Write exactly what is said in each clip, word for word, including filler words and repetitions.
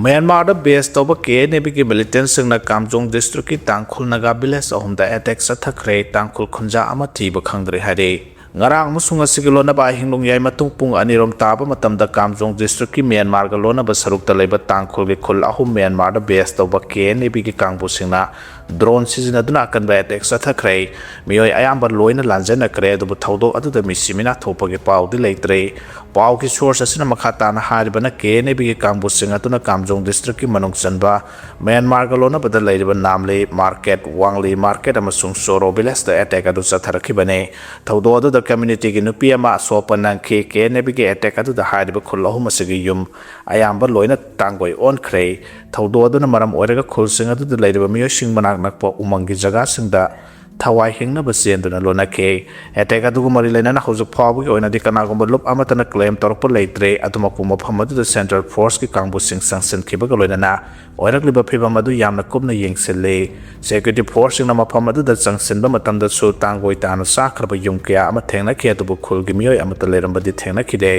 ꯃ꯭ꯌꯥꯟꯃꯥꯔꯗ ꯕꯦꯁ ꯇꯧꯕ ꯀꯦ N A ꯕꯤꯒꯤ ꯃꯤꯂꯤꯇꯦꯟꯁꯤꯡꯅ ꯀꯥꯝꯖꯣꯡ ꯗꯤꯁꯇ꯭ꯔꯤꯛꯀꯤ ꯇꯥꯡꯈꯨꯜ Naga village ꯑꯍꯨꯝꯗ ꯑꯦꯇꯦꯛ ꯆꯠꯊꯈ꯭ꯔꯦ꯫ ꯇꯥꯡꯈꯨꯜ ꯈꯨꯟꯖꯥ ꯑꯃ ꯊꯤꯕ ꯈꯪꯗ꯭ꯔꯦ ꯍꯥꯏꯔꯦ꯫ ꯉꯔꯥꯡ ꯑꯃꯁꯨꯡ ꯉꯁꯤꯒꯤ ꯂꯣꯟꯅꯕ ꯑꯍꯤꯡ ꯅꯣꯡꯌꯥꯏ ꯃꯇꯨꯡ ꯄꯨꯡ ꯑꯅꯤꯔꯣꯝ ꯇꯥꯕ ꯃꯇꯝꯗ ꯀꯥꯝꯖꯣꯡ ꯗꯤꯁꯇ꯭ꯔꯤꯛꯀꯤ ꯃ꯭ꯌꯥꯟꯃꯥꯔꯒ ꯂꯣꯟꯅꯕ ꯁꯔꯨꯛꯇ ꯂꯩꯕ ꯇꯥꯡꯈꯨꯜꯒꯤ ꯈꯨꯜ ꯑꯍꯨꯝ ꯃ꯭ꯌꯥꯟꯃꯥꯔꯗ ꯕꯦꯁ ꯇꯧꯕ ꯀꯦ ꯑꯦꯟ ꯑꯦ ꯕꯤꯒꯤ ꯀꯥꯡꯕꯨꯁꯤꯡꯅ ꯗ꯭ꯔꯣꯟ ꯁꯤꯖꯤꯟꯅꯗꯨꯅ ꯑꯀꯟꯕ ꯑꯦꯇꯦꯛ ꯆꯠꯊꯈ꯭ꯔꯦ꯫ ꯃꯤꯑꯣꯏ ꯑꯌꯥꯝꯕ ꯂꯣꯏꯅ ꯂꯥꯟꯖꯦꯟꯅꯈ꯭ꯔꯦ, ꯑꯗꯨꯕꯨ ꯊꯧꯗꯣꯛ ꯑꯗꯨꯗ ꯃꯤ ꯁꯤꯃꯤꯅꯥ ꯊꯣꯛꯄꯒꯤ ꯄꯥꯎꯗꯤ ꯂꯩꯇ꯭ꯔꯦ꯫ ꯄꯥꯎꯒꯤ ꯁꯣꯔꯁ ꯑꯁꯤꯅ ꯃꯈꯥ ꯇꯥꯅ ꯍꯥꯏꯔꯤꯕꯅ ꯀꯦ ꯑꯦꯟ ꯑꯦ ꯕꯤꯒꯤ ꯀꯥꯡꯕꯨꯁꯤꯡ ꯑꯗꯨꯅ ꯀꯥꯝꯖꯣꯡ ꯗꯤꯁꯇ꯭ꯔꯤꯛꯀꯤ ꯃꯅꯨꯡ ꯆꯟꯕ ꯃ꯭ꯌꯥꯟꯃꯥꯔꯒ ꯂꯣꯟꯅꯕꯗ ꯂꯩꯔꯤꯕ ꯅꯥꯝꯂꯤ ꯃꯥꯔꯀꯦꯠ, ꯋꯥꯡꯂꯤ ꯃꯥꯔꯀꯦꯠ ꯑꯃꯁꯨꯡ ꯆꯣꯔꯣ ꯚꯤꯂꯦꯖꯇ ꯑꯦꯇꯦꯛ ꯑꯗꯨ ꯆꯠꯊꯔꯛꯈꯤꯕꯅꯤ꯫ ꯊꯧꯗꯣꯛ ꯑꯗꯨꯗ ꯀꯝꯃ꯭ꯌꯨꯅꯤꯇꯤꯒꯤ ꯅꯨꯄꯤ ꯑꯃ ꯑꯁꯣꯛꯄ ꯅꯪꯈꯤ꯫ ꯀꯦ ꯑꯦꯟ ꯑꯦ ꯕꯤꯒꯤ ꯑꯦꯇꯦꯛ ꯑꯗꯨꯗ ꯍꯥꯏꯔꯤꯕ ꯈꯨꯜ ꯑꯍꯨꯝ ꯑꯁꯤꯒꯤ ꯌꯨꯝ ꯑꯌꯥꯝꯕ ꯂꯣꯏꯅ ꯇꯥꯡꯒꯣꯏ ꯑꯣꯟꯈ꯭ꯔꯦ꯫ ꯊꯧꯗꯣꯛ ꯑꯗꯨꯅ ꯃꯔꯝ ꯑꯣꯏꯔꯒ ꯈꯨꯜꯁꯤꯡ ꯑꯗꯨꯗ ꯂꯩꯔꯤꯕ ꯃꯤꯑꯣꯏꯁꯤꯡ ꯃꯅꯥꯛ ꯅꯛꯄ ꯎꯃꯪꯒꯤ ꯖꯒꯥꯁꯤꯡꯗ ꯊꯋꯥꯏ ꯍꯤꯡꯅꯕ ꯆꯦꯟꯗꯨꯅ ꯂꯣꯠꯅꯈꯤ꯫ ꯑꯦꯇꯦꯛ ꯑꯗꯨꯒ ꯃꯔꯤ ꯂꯩꯅꯅ ꯍꯧꯖꯤꯛ ꯐꯥꯎꯕꯒꯤ ꯑꯣꯏꯅꯗꯤ ꯀꯅꯥꯒꯨꯝꯕ ꯂꯨꯞ ꯑꯃꯠꯇꯅ ꯀ꯭ꯂꯦꯝ ꯇꯧꯔꯛꯄ ꯂꯩꯇ꯭ꯔꯦ꯫ ꯑꯗꯨꯃꯛꯄꯨ ꯃꯐꯝ ꯑꯗꯨꯗ ꯁꯦꯟꯇ꯭ꯔꯦꯜ ꯐꯣꯔꯁꯀꯤ ꯀꯥꯡꯕꯨꯁꯤꯡ ꯆꯪꯁꯤꯟꯈꯤꯕꯒ ꯂꯣꯏꯅꯅ ꯑꯣꯏꯔꯛꯂꯤꯕ ꯐꯤꯚꯝ ꯑꯗꯨ ꯌꯥꯝꯅ ꯀꯨꯞꯅ ꯌꯦꯡꯁꯤꯜꯂꯤ꯫ ꯁꯦꯀ꯭ꯌꯨꯔꯤꯇꯤ ꯐꯣꯔꯁꯁꯤꯡꯅ ꯃꯐꯝ ꯑꯗꯨꯗ ꯆꯪꯁꯤꯟꯕ ꯃꯇꯝꯗꯁꯨ ꯇꯥꯡꯒꯣꯏ ꯇꯥꯅ ꯆꯥꯈ꯭ꯔꯕ ꯌꯨꯝ ꯀꯌꯥ ꯑꯃ ꯊꯦꯡꯅꯈꯤ, ꯑꯗꯨꯕꯨ ꯈꯨꯜꯒꯤ ꯃꯤꯑꯣꯏ ꯑꯃꯠꯇ ꯂꯩꯔꯝꯕꯗꯤ ꯊꯦꯡꯅꯈꯤꯗꯦ꯫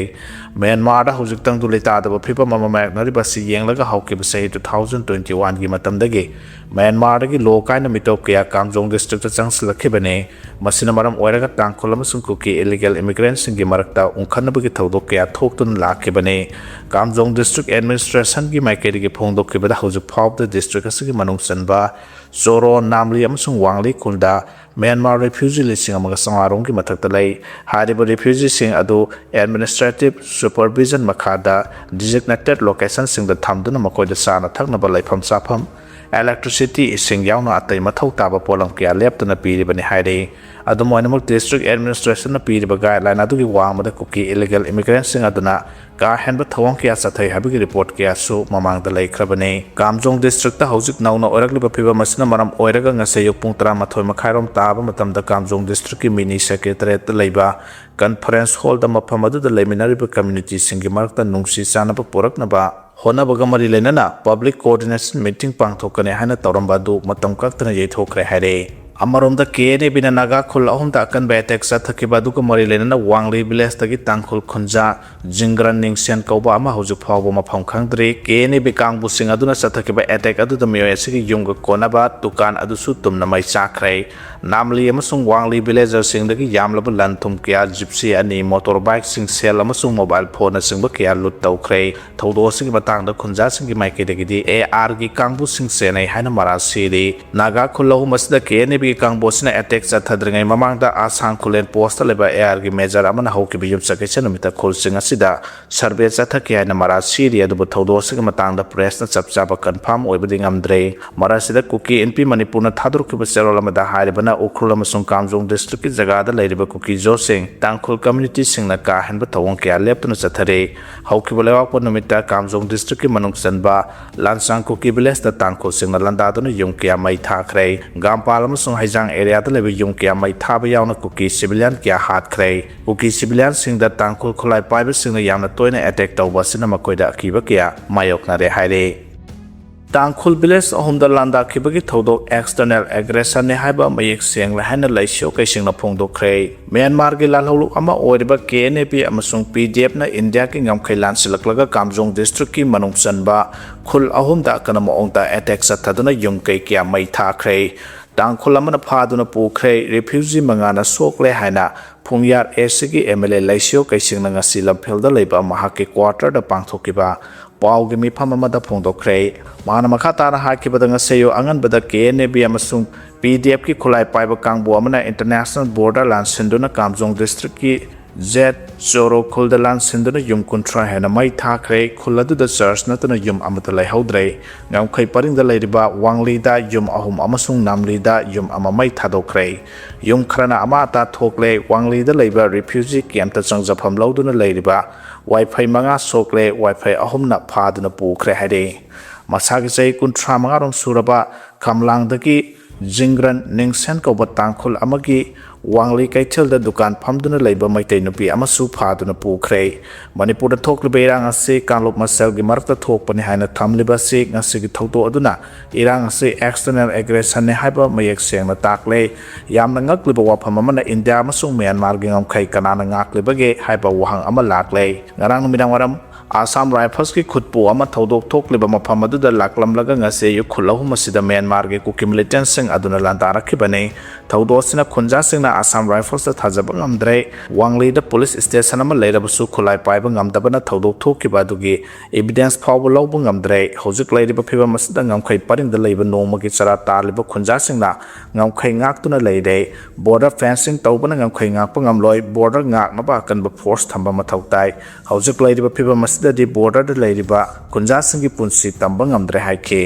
ꯃ꯭ꯌꯥꯟꯃꯥꯔꯗ ꯍꯧꯖꯤꯛ ꯇꯪꯗꯨ ꯂꯩꯇꯥꯗꯕ ꯐꯤꯚꯝ ꯑꯃ ꯃꯥꯌꯣꯛꯅꯔꯤꯕ ꯑꯁꯤ ꯌꯦꯡꯂꯒ ꯍꯧꯈꯤꯕ ꯆꯍꯤ two thousand twenty one ꯒꯤ ꯃꯇꯝꯗꯒꯤ ꯃ꯭ꯌꯥꯟꯃꯥꯔꯗꯒꯤ ꯂꯣ ꯀꯥꯏꯅ ꯃꯤꯇꯣꯞ ꯀꯌꯥ ꯀꯥꯝꯖꯣꯡ ꯗꯤꯁꯇ꯭ꯔꯤꯛꯇ ꯆꯪꯁꯤꯜꯂꯛꯈꯤꯕꯅꯤ꯫ ꯃꯁꯤꯅ ꯃꯔꯝ ꯑꯣꯏꯔꯒ ꯇꯥꯡꯈꯨꯜ ꯑꯃꯁꯨꯡ ꯀꯨꯀꯤ ꯏꯂꯤꯒꯦꯜ ꯏꯃꯤꯒ꯭ꯔꯦꯟꯠꯁꯤꯡꯒꯤ ꯃꯔꯛꯇ ꯎꯪꯈꯠꯅꯕꯒꯤ ꯊꯧꯗꯣꯛ ꯀꯌꯥ ꯊꯣꯛꯇꯨꯅ ꯂꯥꯛꯈꯤꯕꯅꯤ꯫ ꯀꯥꯝꯖꯣꯡ ꯗꯤꯁꯇ꯭ꯔꯤꯛ ꯑꯦꯗꯃꯤꯅꯤꯁꯇ꯭ꯔꯦꯁꯟꯒꯤ ꯃꯥꯏꯀꯩꯗꯒꯤ ꯐꯣꯡꯗꯣꯛꯈꯤꯕꯗ ꯍꯧꯖꯤꯛ ꯐꯥꯎꯕꯗ ꯗꯤꯁꯇ꯭ꯔꯤꯛ ꯑꯁꯤꯒꯤ ꯃꯅꯨꯡ ꯆꯟꯕ ꯆꯣꯔꯣ, ꯅꯥꯝꯂꯤ ꯑꯃꯁꯨꯡ ꯋꯥꯡꯂꯤ ꯈꯨꯜꯗ ꯃ꯭ꯌꯥꯟꯃꯥꯔ ꯔꯤꯐ꯭ꯌꯨꯖꯤ ꯂꯤꯁꯤꯡ ꯑꯃꯒ ꯆꯥꯝꯃꯉꯥ ꯔꯣꯝꯒꯤ ꯃꯊꯛꯇ ꯂꯩ꯫ ꯍꯥꯏꯔꯤꯕ ꯔꯤꯐ꯭ꯌꯨꯖꯤꯁꯤꯡ ꯑꯗꯨ ꯑꯦꯗꯃꯤꯅꯤꯁꯇ꯭ꯔꯦꯇꯤꯚ ꯁꯨꯄꯔꯚꯤꯖꯟ ꯃꯈꯥꯗ ꯗꯤꯖꯤꯒꯅꯦꯇꯦꯗ ꯂꯣꯀꯦꯁꯟꯁꯤꯡꯗ ꯊꯝꯗꯨꯅ ꯃꯈꯣꯏꯗ ꯆꯥꯅ ꯊꯛꯅꯕ, ꯂꯩꯐꯝ ꯆꯥꯐꯝ, ꯏꯂꯦꯛꯇ꯭ꯔꯤꯁꯤꯇꯤ, ꯏꯁꯤꯡ ꯌꯥꯎꯅ ꯑꯇꯩ ꯃꯊꯧ ꯇꯥꯕ ꯄꯣꯠꯂꯝ ꯀꯌꯥ ꯂꯦꯞꯇꯅ ꯄꯤꯔꯤꯕꯅꯤ ꯍꯥꯏꯔꯤ꯫ ꯑꯗꯨꯝ ꯑꯣꯏꯅꯃꯛ, ꯗꯤꯁꯇ꯭ꯔꯤꯛ ꯑꯦꯗꯃꯤꯅꯤꯁꯇ꯭ꯔꯦꯁꯟꯅ ꯄꯤꯔꯤꯕ ꯒꯥꯏꯗꯂꯥꯏꯟ ꯑꯗꯨꯒꯤ ꯋꯥꯡꯃꯗ ꯀꯨꯀꯤ ꯏꯂꯤꯒꯦꯜ ꯏꯃꯤꯒ꯭ꯔꯦꯟꯠꯁꯤꯡ ꯑꯗꯨꯅ ꯀꯥ ꯍꯦꯟꯕ ꯊꯧꯑꯣꯡ ꯀꯌꯥ ꯆꯠꯊꯩ ꯍꯥꯏꯕꯒꯤ ꯔꯤꯄꯣꯔꯠ ꯀꯌꯥꯁꯨ ꯃꯃꯥꯡꯗ ꯂꯩꯈ꯭ꯔꯕꯅꯤ꯫ ꯀꯥꯝꯖꯣꯡ ꯗꯤꯁꯇ꯭ꯔꯤꯛꯇ ꯍꯧꯖꯤꯛ ꯅꯧꯅ ꯑꯣꯏꯔꯛꯂꯤꯕ ꯐꯤꯚꯝ ꯑꯁꯤꯅ ꯃꯔꯝ ꯑꯣꯏꯔꯒ ꯉꯁꯤ ꯑꯌꯨꯛ ꯄꯨꯡ ꯇꯔꯥꯃꯥꯊꯣꯏ ꯃꯈꯥꯏꯔꯣꯝ ꯇꯥꯕ ꯃꯇꯝꯗ ꯀꯥꯝꯖꯣꯡ ꯗꯤꯁꯇ꯭ꯔꯤꯛꯀꯤ ꯃꯤꯅꯤ ꯁꯦꯀ꯭ꯔꯦꯇꯔꯤꯌꯦꯠꯇ ꯂꯩꯕ ꯀꯟꯐꯔꯦꯟꯁ ꯍꯣꯜꯗ ꯃꯐꯝ ꯑꯗꯨꯗ ꯂꯩꯃꯤꯟꯅꯔꯤꯕ ꯀꯝꯃ꯭ꯌꯨꯅꯤꯇꯤꯁꯤꯡꯒꯤ ꯃꯔꯛꯇ ꯅꯨꯡꯁꯤ ꯆꯥꯟꯅꯕ ꯄꯨꯔꯛꯅꯕ ꯍꯣꯠꯅꯕꯒ ꯃꯔꯤ ꯂꯩꯅꯅ ꯄꯕ꯭ꯂꯤꯛ ꯀꯣꯑꯣꯔꯗꯤꯅꯦꯁꯟ ꯃꯤꯇꯤꯡ ꯄꯥꯡꯊꯣꯛꯀꯅꯤ ꯍꯥꯏꯅ ꯇꯧꯔꯝꯕ ꯑꯗꯨ ꯃꯇꯝ ꯀꯛꯇꯅ ꯌꯩꯊꯣꯛꯈ꯭ꯔꯦ ꯍꯥꯏꯔꯦ꯫ ꯑꯃꯔꯣꯝꯗ, ꯀꯦ ꯑꯦꯟ ꯑꯦ ꯕꯤꯅ ꯅꯥꯒꯥ ꯈꯨꯜ ꯑꯍꯨꯝꯗ ꯑꯀꯟꯕ ꯑꯦꯇꯦꯛ ꯆꯠꯊꯈꯤꯕ ꯑꯗꯨꯒ ꯃꯔꯤ ꯂꯩꯅꯅ ꯋꯥꯡꯂꯤ ꯚꯤꯂꯦꯖꯇꯒꯤ ꯇꯥꯡꯈꯨꯜ ꯈꯨꯟꯖꯥ ꯖꯤꯡꯒ꯭ꯔꯟ ꯅꯤꯡꯁꯦꯟ ꯀꯧꯕ ꯑꯃ ꯍꯧꯖꯤꯛ ꯐꯥꯎꯕ ꯃꯐꯝ ꯈꯪꯗ꯭ꯔꯤ꯫ ꯀꯦ ꯑꯦꯟ ꯑꯦ ꯕꯤ ꯀꯥꯡꯕꯨꯁꯤꯡ ꯑꯗꯨꯅ ꯆꯠꯊꯈꯤꯕ ꯑꯦꯇꯦꯛ ꯑꯗꯨꯗ ꯃꯤꯑꯣꯏ ꯑꯁꯤꯒꯤ ꯌꯨꯝꯒ ꯀꯣꯟꯅꯕ ꯗꯨꯀꯥꯟ ꯑꯗꯨꯁꯨ ꯇꯨꯝꯅ ꯃꯩ ꯆꯥꯛꯈ꯭ꯔꯦ꯫ ꯅꯥꯝꯂꯤ ꯑꯃꯁꯨꯡ ꯋꯥꯡꯂꯤ ꯚꯤꯂꯦꯖꯔꯁꯤꯡꯗꯒꯤ ꯌꯥꯝꯂꯕ ꯂꯟ ꯊꯨꯝ ꯀꯌꯥ, ꯖꯤꯞꯁꯤ ꯑꯅꯤ, ꯃꯣꯇꯣꯔ ꯕꯥꯏꯛꯁꯤꯡ, ꯁꯦꯜ ꯑꯃꯁꯨꯡ ꯃꯣꯕꯥꯏꯜ ꯐꯣꯟꯅꯆꯤꯡꯕ ꯀꯌꯥ ꯂꯨꯠ ꯇꯧꯈ꯭ꯔꯦ꯫ ꯊꯧꯗꯣꯛ ꯑꯁꯤꯒꯤ ꯃꯇꯥꯡꯗ ꯈꯨꯟꯖꯥꯁꯤꯡꯒꯤ ꯃꯥꯏꯀꯩꯗꯒꯤꯗꯤ ꯑꯦ ꯑꯥꯔꯒꯤ ꯀꯥꯡꯕꯨꯁꯤꯡ ꯆꯦꯟꯅꯩ ꯍꯥꯏꯅ ꯃꯔꯥꯜ ꯁꯤꯔꯤ꯫ ꯅꯥꯒꯥ ꯈꯨꯜ ꯑꯍꯨꯝ ꯑꯁꯤꯗ ꯀꯦ ꯑꯦꯟ ꯑꯦ ꯕꯤꯒꯤ ꯀꯥꯡꯕꯨ ꯑꯁꯤꯅ ꯑꯦꯇꯦꯛ ꯆꯠꯊꯗ꯭ꯔꯤꯉꯩ ꯃꯃꯥꯡꯗ ꯑꯁꯥꯡ ꯈꯨꯂꯦꯟ ꯄꯣꯁꯇ ꯂꯩꯕ ꯑꯦ ꯑꯥꯔꯒꯤ ꯃꯦꯖꯔ ꯑꯃꯅ ꯍꯧꯈꯤꯕ ꯌꯨꯝꯁꯀꯩꯁ ꯅꯨꯃꯤꯠꯇ ꯈꯨꯜꯁꯤꯡ ꯑꯁꯤꯗ ꯁꯔꯚꯦ ꯆꯠꯊꯈꯤ ꯍꯥꯏꯅ ꯃꯔꯥꯜ ꯁꯤꯔꯤ꯫ ꯑꯗꯨꯕꯨ ꯊꯧꯗꯣꯛ ꯑꯁꯤꯒꯤ ꯃꯇꯥꯡꯗ ꯄ꯭ꯔꯦꯁꯅ ꯆꯞ ꯆꯥꯕ ꯀꯟꯐꯥꯔꯝ ꯑꯣꯏꯕꯗꯤ ꯉꯝꯗ꯭ꯔꯦ꯫ ꯃꯔꯛꯁꯤꯗ ꯀꯨꯀꯤ ꯏꯟꯄꯤ ꯃꯅꯤꯄꯨꯔꯅ ꯊꯥꯗꯣꯔꯛꯈꯤꯕ ꯆꯦꯔꯣꯜ ꯑꯃꯗ ꯍꯥꯏꯔꯤꯕꯅ ꯎꯈ꯭ꯔꯨꯜ ꯑꯃꯁꯨꯡ ꯀꯥꯝꯖꯣꯡ ꯗꯤꯁꯇ꯭ꯔꯤꯛꯀꯤ ꯖꯒꯥꯗ ꯂꯩꯔꯤꯕ ꯀꯨꯀꯤ ꯖꯣꯁꯤꯡ ꯇꯥꯡꯈꯨꯜ ꯀꯝꯃ꯭ꯌꯨꯅꯤꯇꯤꯁꯤꯡꯅ ꯀꯥ ꯍꯦꯟꯕ ꯊꯧꯑꯣꯡ ꯀꯌꯥ ꯂꯦꯞꯇꯅ ꯆꯠꯊꯔꯤ꯫ ꯍꯧꯈꯤꯕ ꯂꯩꯕꯥꯛꯄꯣꯠ ꯅꯨꯃꯤꯠꯇ ꯀꯥꯝꯖꯣꯡ ꯗꯤꯁꯇ꯭ꯔꯤꯛꯀꯤ ꯃꯅꯨꯡ ꯆꯟꯕ ꯂꯥꯟꯁꯥꯡ ꯀꯨꯀꯤ ꯚꯤꯂꯦꯖꯇ ꯇꯥꯡꯈꯨꯜꯁꯤꯡꯅ ꯂꯥꯟꯗꯥꯗꯨꯅ ꯌꯨꯝ ꯀꯌꯥ ꯃꯩ ꯊꯥꯈ꯭ꯔꯦ꯫ ꯒꯥꯝꯄꯥꯜ ꯑꯃꯁꯨꯡ ꯍꯩꯖꯥꯡ ꯑꯦꯔꯤꯌꯥꯗ ꯂꯩꯕ ꯌꯨꯝ ꯀꯌꯥ ꯃꯩ ꯊꯥꯕ ꯌꯥꯎꯅ ꯀꯨꯀꯤ ꯁꯤꯚꯤꯂꯤꯌꯟ ꯀꯌꯥ ꯍꯥꯠꯈ꯭ꯔꯦ꯫ ꯀꯨꯀꯤ ꯁꯤꯚꯤꯂꯤꯌꯟꯁꯤꯡꯗ ꯇꯥꯡꯈꯨꯜ ꯈꯨꯠꯂꯥꯏ ꯄꯥꯏꯕꯁꯤꯡꯅ ꯌꯥꯝꯅ ꯇꯣꯏꯅ ꯑꯦꯇꯦꯛ ꯇꯧꯕ ꯑꯁꯤꯅ ꯃꯈꯣꯏꯗ ꯑꯀꯤꯕ ꯀꯌꯥ ꯃꯥꯌꯣꯛꯅꯔꯦ ꯍꯥꯏꯔꯤ꯫ ꯇꯥꯡꯈꯨꯜ ꯚꯤꯂꯦꯖ ꯑꯍꯨꯝꯗ ꯂꯥꯟꯗꯥꯈꯤꯕꯒꯤ ꯊꯧꯗꯣꯛ ꯑꯦꯛꯁꯇꯔꯅꯦꯜ ꯑꯦꯒ꯭ꯔꯦꯁꯟꯅꯤ ꯍꯥꯏꯕ ꯃꯌꯦꯛ ꯁꯦꯡꯂꯦ ꯍꯥꯏꯅ ꯂꯩꯁꯤꯌꯣꯀꯩꯁꯤꯡꯅ ꯐꯣꯡꯗꯣꯛꯈ꯭ꯔꯦ꯫ ꯃ꯭ꯌꯥꯟꯃꯥꯔꯒꯤ ꯂꯥꯜꯍꯧꯂꯨꯞ ꯑꯃ ꯑꯣꯏꯔꯤꯕ ꯀꯦ ꯑꯦꯟ ꯑꯦ ꯕꯤ ꯑꯃꯁꯨꯡ ꯄꯤ ꯗꯤ ꯑꯦꯐꯅ ꯏꯟꯗꯤꯌꯥꯒꯤ ꯉꯝꯈꯩ ꯂꯥꯟꯁꯤꯜꯂꯛꯂꯒ ꯀꯥꯝꯖꯣꯡ ꯗꯤꯁꯇ꯭ꯔꯤꯛꯀꯤ ꯃꯅꯨꯡ ꯆꯟꯕ ꯈꯨꯜ ꯑꯍꯨꯝꯗ ꯑꯀꯟꯕ ꯃꯑꯣꯡꯗ ꯑꯦꯇꯦꯛ ꯆꯠꯊꯗꯨꯅ ꯌꯨꯝ ꯀꯩ ꯀꯌꯥ ꯃꯩ ꯊꯥꯈ꯭ꯔꯦ꯫ ꯇꯥꯡꯈꯨꯜ ꯑꯃꯅ ꯐꯥꯗꯨꯅ ꯄꯨꯈ꯭ꯔꯦ, ꯔꯤꯐ꯭ꯌꯨꯖꯤ ꯃꯉꯥꯅ ꯁꯣꯛꯂꯦ ꯍꯥꯏꯅ ꯐꯨꯡꯌꯥꯔ ꯑꯦꯁꯤꯒꯤ ꯑꯦꯝ ꯑꯦꯜ ꯑꯦ ꯂꯩꯁꯤꯌꯣ ꯀꯩꯁꯤꯡꯅ ꯉꯁꯤ ꯂꯝꯐꯦꯜꯗ ꯂꯩꯕ ꯃꯍꯥꯛꯀꯤ ꯀ꯭ꯋꯥꯔꯇꯔꯗ ꯄꯥꯡꯊꯣꯛꯈꯤꯕ ꯄꯥꯎꯒꯤ ꯃꯤꯐꯝ ꯑꯃꯗ ꯐꯣꯡꯗꯣꯛꯈ꯭ꯔꯦ꯫ ꯃꯍꯥꯛꯅ ꯃꯈꯥ ꯇꯥꯅ ꯍꯥꯏꯈꯤꯕꯗ, ꯉꯁꯤ ꯑꯌꯨꯛ ꯑꯉꯟꯕꯗ ꯀꯦ ꯑꯦꯟ ꯑꯦ ꯕꯤ ꯑꯃꯁꯨꯡ ꯄꯤ ꯗꯤ ꯑꯦꯐꯀꯤ ꯈꯨꯠꯂꯥꯏ ꯄꯥꯏꯕ ꯀꯥꯡꯕꯨ ꯑꯃꯅ ꯏꯟꯇꯔꯅꯦꯁꯅꯦꯜ ꯕꯣꯔꯗꯔ ꯂꯥꯟꯁꯤꯟꯗꯨꯅ ꯀꯥꯝꯖꯣꯡ ꯗꯤꯁꯇ꯭ꯔꯤꯛꯀꯤ ꯖꯦꯠ ꯆꯣꯔꯣ ꯈꯨꯜꯗ ꯂꯥꯟꯁꯤꯟꯗꯨꯅ ꯌꯨꯝ ꯀꯨꯟꯊ꯭ꯔꯥ ꯍꯦꯟꯅ ꯃꯩ ꯊꯥꯈ꯭ꯔꯦ꯫ ꯈꯨꯜ ꯑꯗꯨꯗ ꯆꯔꯆ ꯅꯠꯇꯅ ꯌꯨꯝ ꯑꯃꯠꯇ ꯂꯩꯍꯧꯗ꯭ꯔꯦ꯫ ꯉꯝꯈꯩ ꯄꯔꯤꯡꯗ ꯂꯩꯔꯤꯕ ꯋꯥꯡꯂꯤꯗ ꯌꯨꯝ ꯑꯍꯨꯝ ꯑꯃꯁꯨꯡ ꯅꯥꯝꯂꯤꯗ ꯌꯨꯝ ꯑꯃ ꯃꯩ ꯊꯥꯗꯣꯛꯈ꯭ꯔꯦ꯫ ꯌꯨꯝ ꯈꯔꯅ ꯑꯃꯥ ꯑꯇꯥ ꯊꯣꯛꯂꯦ꯫ ꯋꯥꯡꯂꯤꯗ ꯂꯩꯕ ꯔꯤꯐ꯭ꯌꯨꯖꯤ ꯀꯦꯝꯞꯇ ꯆꯪꯖꯐꯝ ꯂꯧꯗꯨꯅ ꯂꯩꯔꯤꯕ ꯋꯥꯏꯐꯩ ꯃꯉꯥ ꯁꯣꯛꯂꯦ, ꯋꯥꯏꯐꯩ ꯑꯍꯨꯝꯅ ꯐꯥꯗꯨꯅ ꯄꯨꯈ꯭ꯔꯦ ꯍꯥꯏꯔꯤ꯫ ꯃꯁꯥꯒꯤ ꯆꯍꯤ ꯀꯨꯟꯊ꯭ꯔꯥ ꯃꯉꯥꯔꯣꯝ ꯁꯨꯔꯕ ꯀꯝꯂꯥꯡꯗꯒꯤ ꯖꯤꯡꯒ꯭ꯔꯟ ꯅꯤꯡꯁꯦꯟ ꯀꯧꯕ ꯇꯥꯡꯈꯨꯜ ꯑꯃꯒꯤ ꯋꯥꯡꯂꯤ ꯀꯩꯊꯦꯜꯗ ꯗꯨꯀꯥꯟ ꯐꯝꯗꯨꯅ ꯂꯩꯕ ꯃꯩꯇꯩ ꯅꯨꯄꯤ ꯑꯃꯁꯨ ꯐꯥꯗꯨꯅ ꯄꯨꯈ꯭ꯔꯦ꯫ ꯃꯅꯤꯄꯨꯔꯗ ꯊꯣꯛꯂꯤꯕ ꯏꯔꯥꯡ ꯑꯁꯤ ꯀꯥꯡꯂꯨꯞ ꯃꯁꯦꯜꯒꯤ ꯃꯔꯛꯇ ꯊꯣꯛꯄꯅꯤ ꯍꯥꯏꯅ ꯊꯝꯂꯤꯕ ꯑꯁꯤ ꯉꯁꯤꯒꯤ ꯊꯧꯗꯣꯛ ꯑꯗꯨꯅ ꯏꯔꯥꯡ ꯑꯁꯤ external aggressionꯅꯤ ꯍꯥꯏꯕ ꯃꯌꯦꯛ ꯁꯦꯡꯅ ꯇꯥꯛꯂꯦ꯫ ꯌꯥꯝꯅ ꯉꯛꯂꯤꯕ ꯋꯥꯐꯝ ꯑꯃꯅ ꯏꯟꯗꯤꯌꯥ ꯑꯃꯁꯨꯡ ꯃ꯭ꯌꯥꯟꯃꯥꯔꯒꯤ ꯉꯝꯈꯩ ꯀꯅꯥꯅ ꯉꯥꯛꯂꯤꯕꯒꯦ ꯍꯥꯏꯕ ꯋꯥꯍꯪ ꯑꯃ ꯂꯥꯛꯂꯦ꯫ ꯉꯔꯥꯡ ꯅꯨꯃꯤꯗꯥꯡ ꯋꯥꯏꯔꯝ ꯑꯁꯥꯝ ꯔꯥꯏꯐꯜꯁꯀꯤ ꯈꯨꯠꯄꯨ ꯑꯃ ꯊꯧꯗꯣꯛ ꯊꯣꯛꯂꯤꯕ ꯃꯐꯝ ꯑꯗꯨꯗ ꯂꯥꯛꯂꯝꯂꯒ ꯉꯁꯤ ꯑꯌꯨꯛ ꯈꯨꯜ ꯑꯍꯨꯝ ꯑꯁꯤꯗ ꯃ꯭ꯌꯥꯟꯃꯥꯔꯒꯤ ꯀꯨꯀꯤ ꯃꯤꯂꯤꯇꯦꯟꯁꯤꯡ ꯑꯗꯨꯅ ꯂꯥꯟꯗꯥꯔꯛꯈꯤꯕꯅꯤ꯫ ꯊꯧꯗꯣꯛ ꯑꯁꯤꯅ ꯈꯨꯟꯖꯥꯁꯤꯡꯅ ꯑꯁꯥꯝ ꯔꯥꯏꯐꯜꯁꯇ ꯊꯥꯖꯕ ꯉꯝꯗ꯭ꯔꯦ꯫ ꯋꯥꯡꯂꯤꯗ ꯄꯨꯂꯤꯁ ꯁ꯭ꯇꯦꯁꯟ ꯑꯃ ꯂꯩꯔꯕꯁꯨ ꯈꯨꯠꯂꯥꯏ ꯄꯥꯏꯕ ꯉꯝꯗꯕꯅ ꯊꯧꯗꯣꯛ ꯊꯣꯛꯈꯤꯕ ꯑꯗꯨꯒꯤ evidence ꯐꯥꯎꯕ ꯂꯧꯕ ꯉꯝꯗ꯭ꯔꯦ꯫ ꯍꯧꯖꯤꯛ ꯂꯩꯔꯤꯕ ꯐꯤꯕꯝ ꯑꯁꯤꯗ ꯉꯝꯈꯩ ꯄꯔꯤꯡꯗ ꯂꯩꯕ ꯅꯣꯡꯃꯒꯤ ꯆꯔꯥ ꯇꯥꯜꯂꯤꯕ ꯈꯨꯟꯖꯥꯁꯤꯡꯅ ꯉꯝꯈꯩ ꯉꯥꯛꯇꯨꯅ ꯂꯩꯔꯦ꯫ Border fencing ꯇꯧꯕꯅ ꯉꯝꯈꯩ ꯉꯥꯛꯄ ꯉꯝꯂꯣꯏ꯫ Border ꯉꯥꯛꯅꯕ ꯑꯀꯟꯕ force ꯊꯝꯕ ꯃꯊꯧ ꯇꯥꯏ꯫ ꯍꯧꯖꯤꯛ ꯂꯩꯔꯤꯕ ꯐꯤꯕꯝ ꯑꯁꯤꯗꯗꯤ borderꯗ ꯂꯩꯔꯤꯕ ꯈꯨꯟꯖꯥꯁꯤꯡꯒꯤ ꯄꯨꯟꯁꯤ ꯇꯝꯕ ꯉꯝꯗ꯭ꯔꯦ ꯍꯥꯏꯈꯤ꯫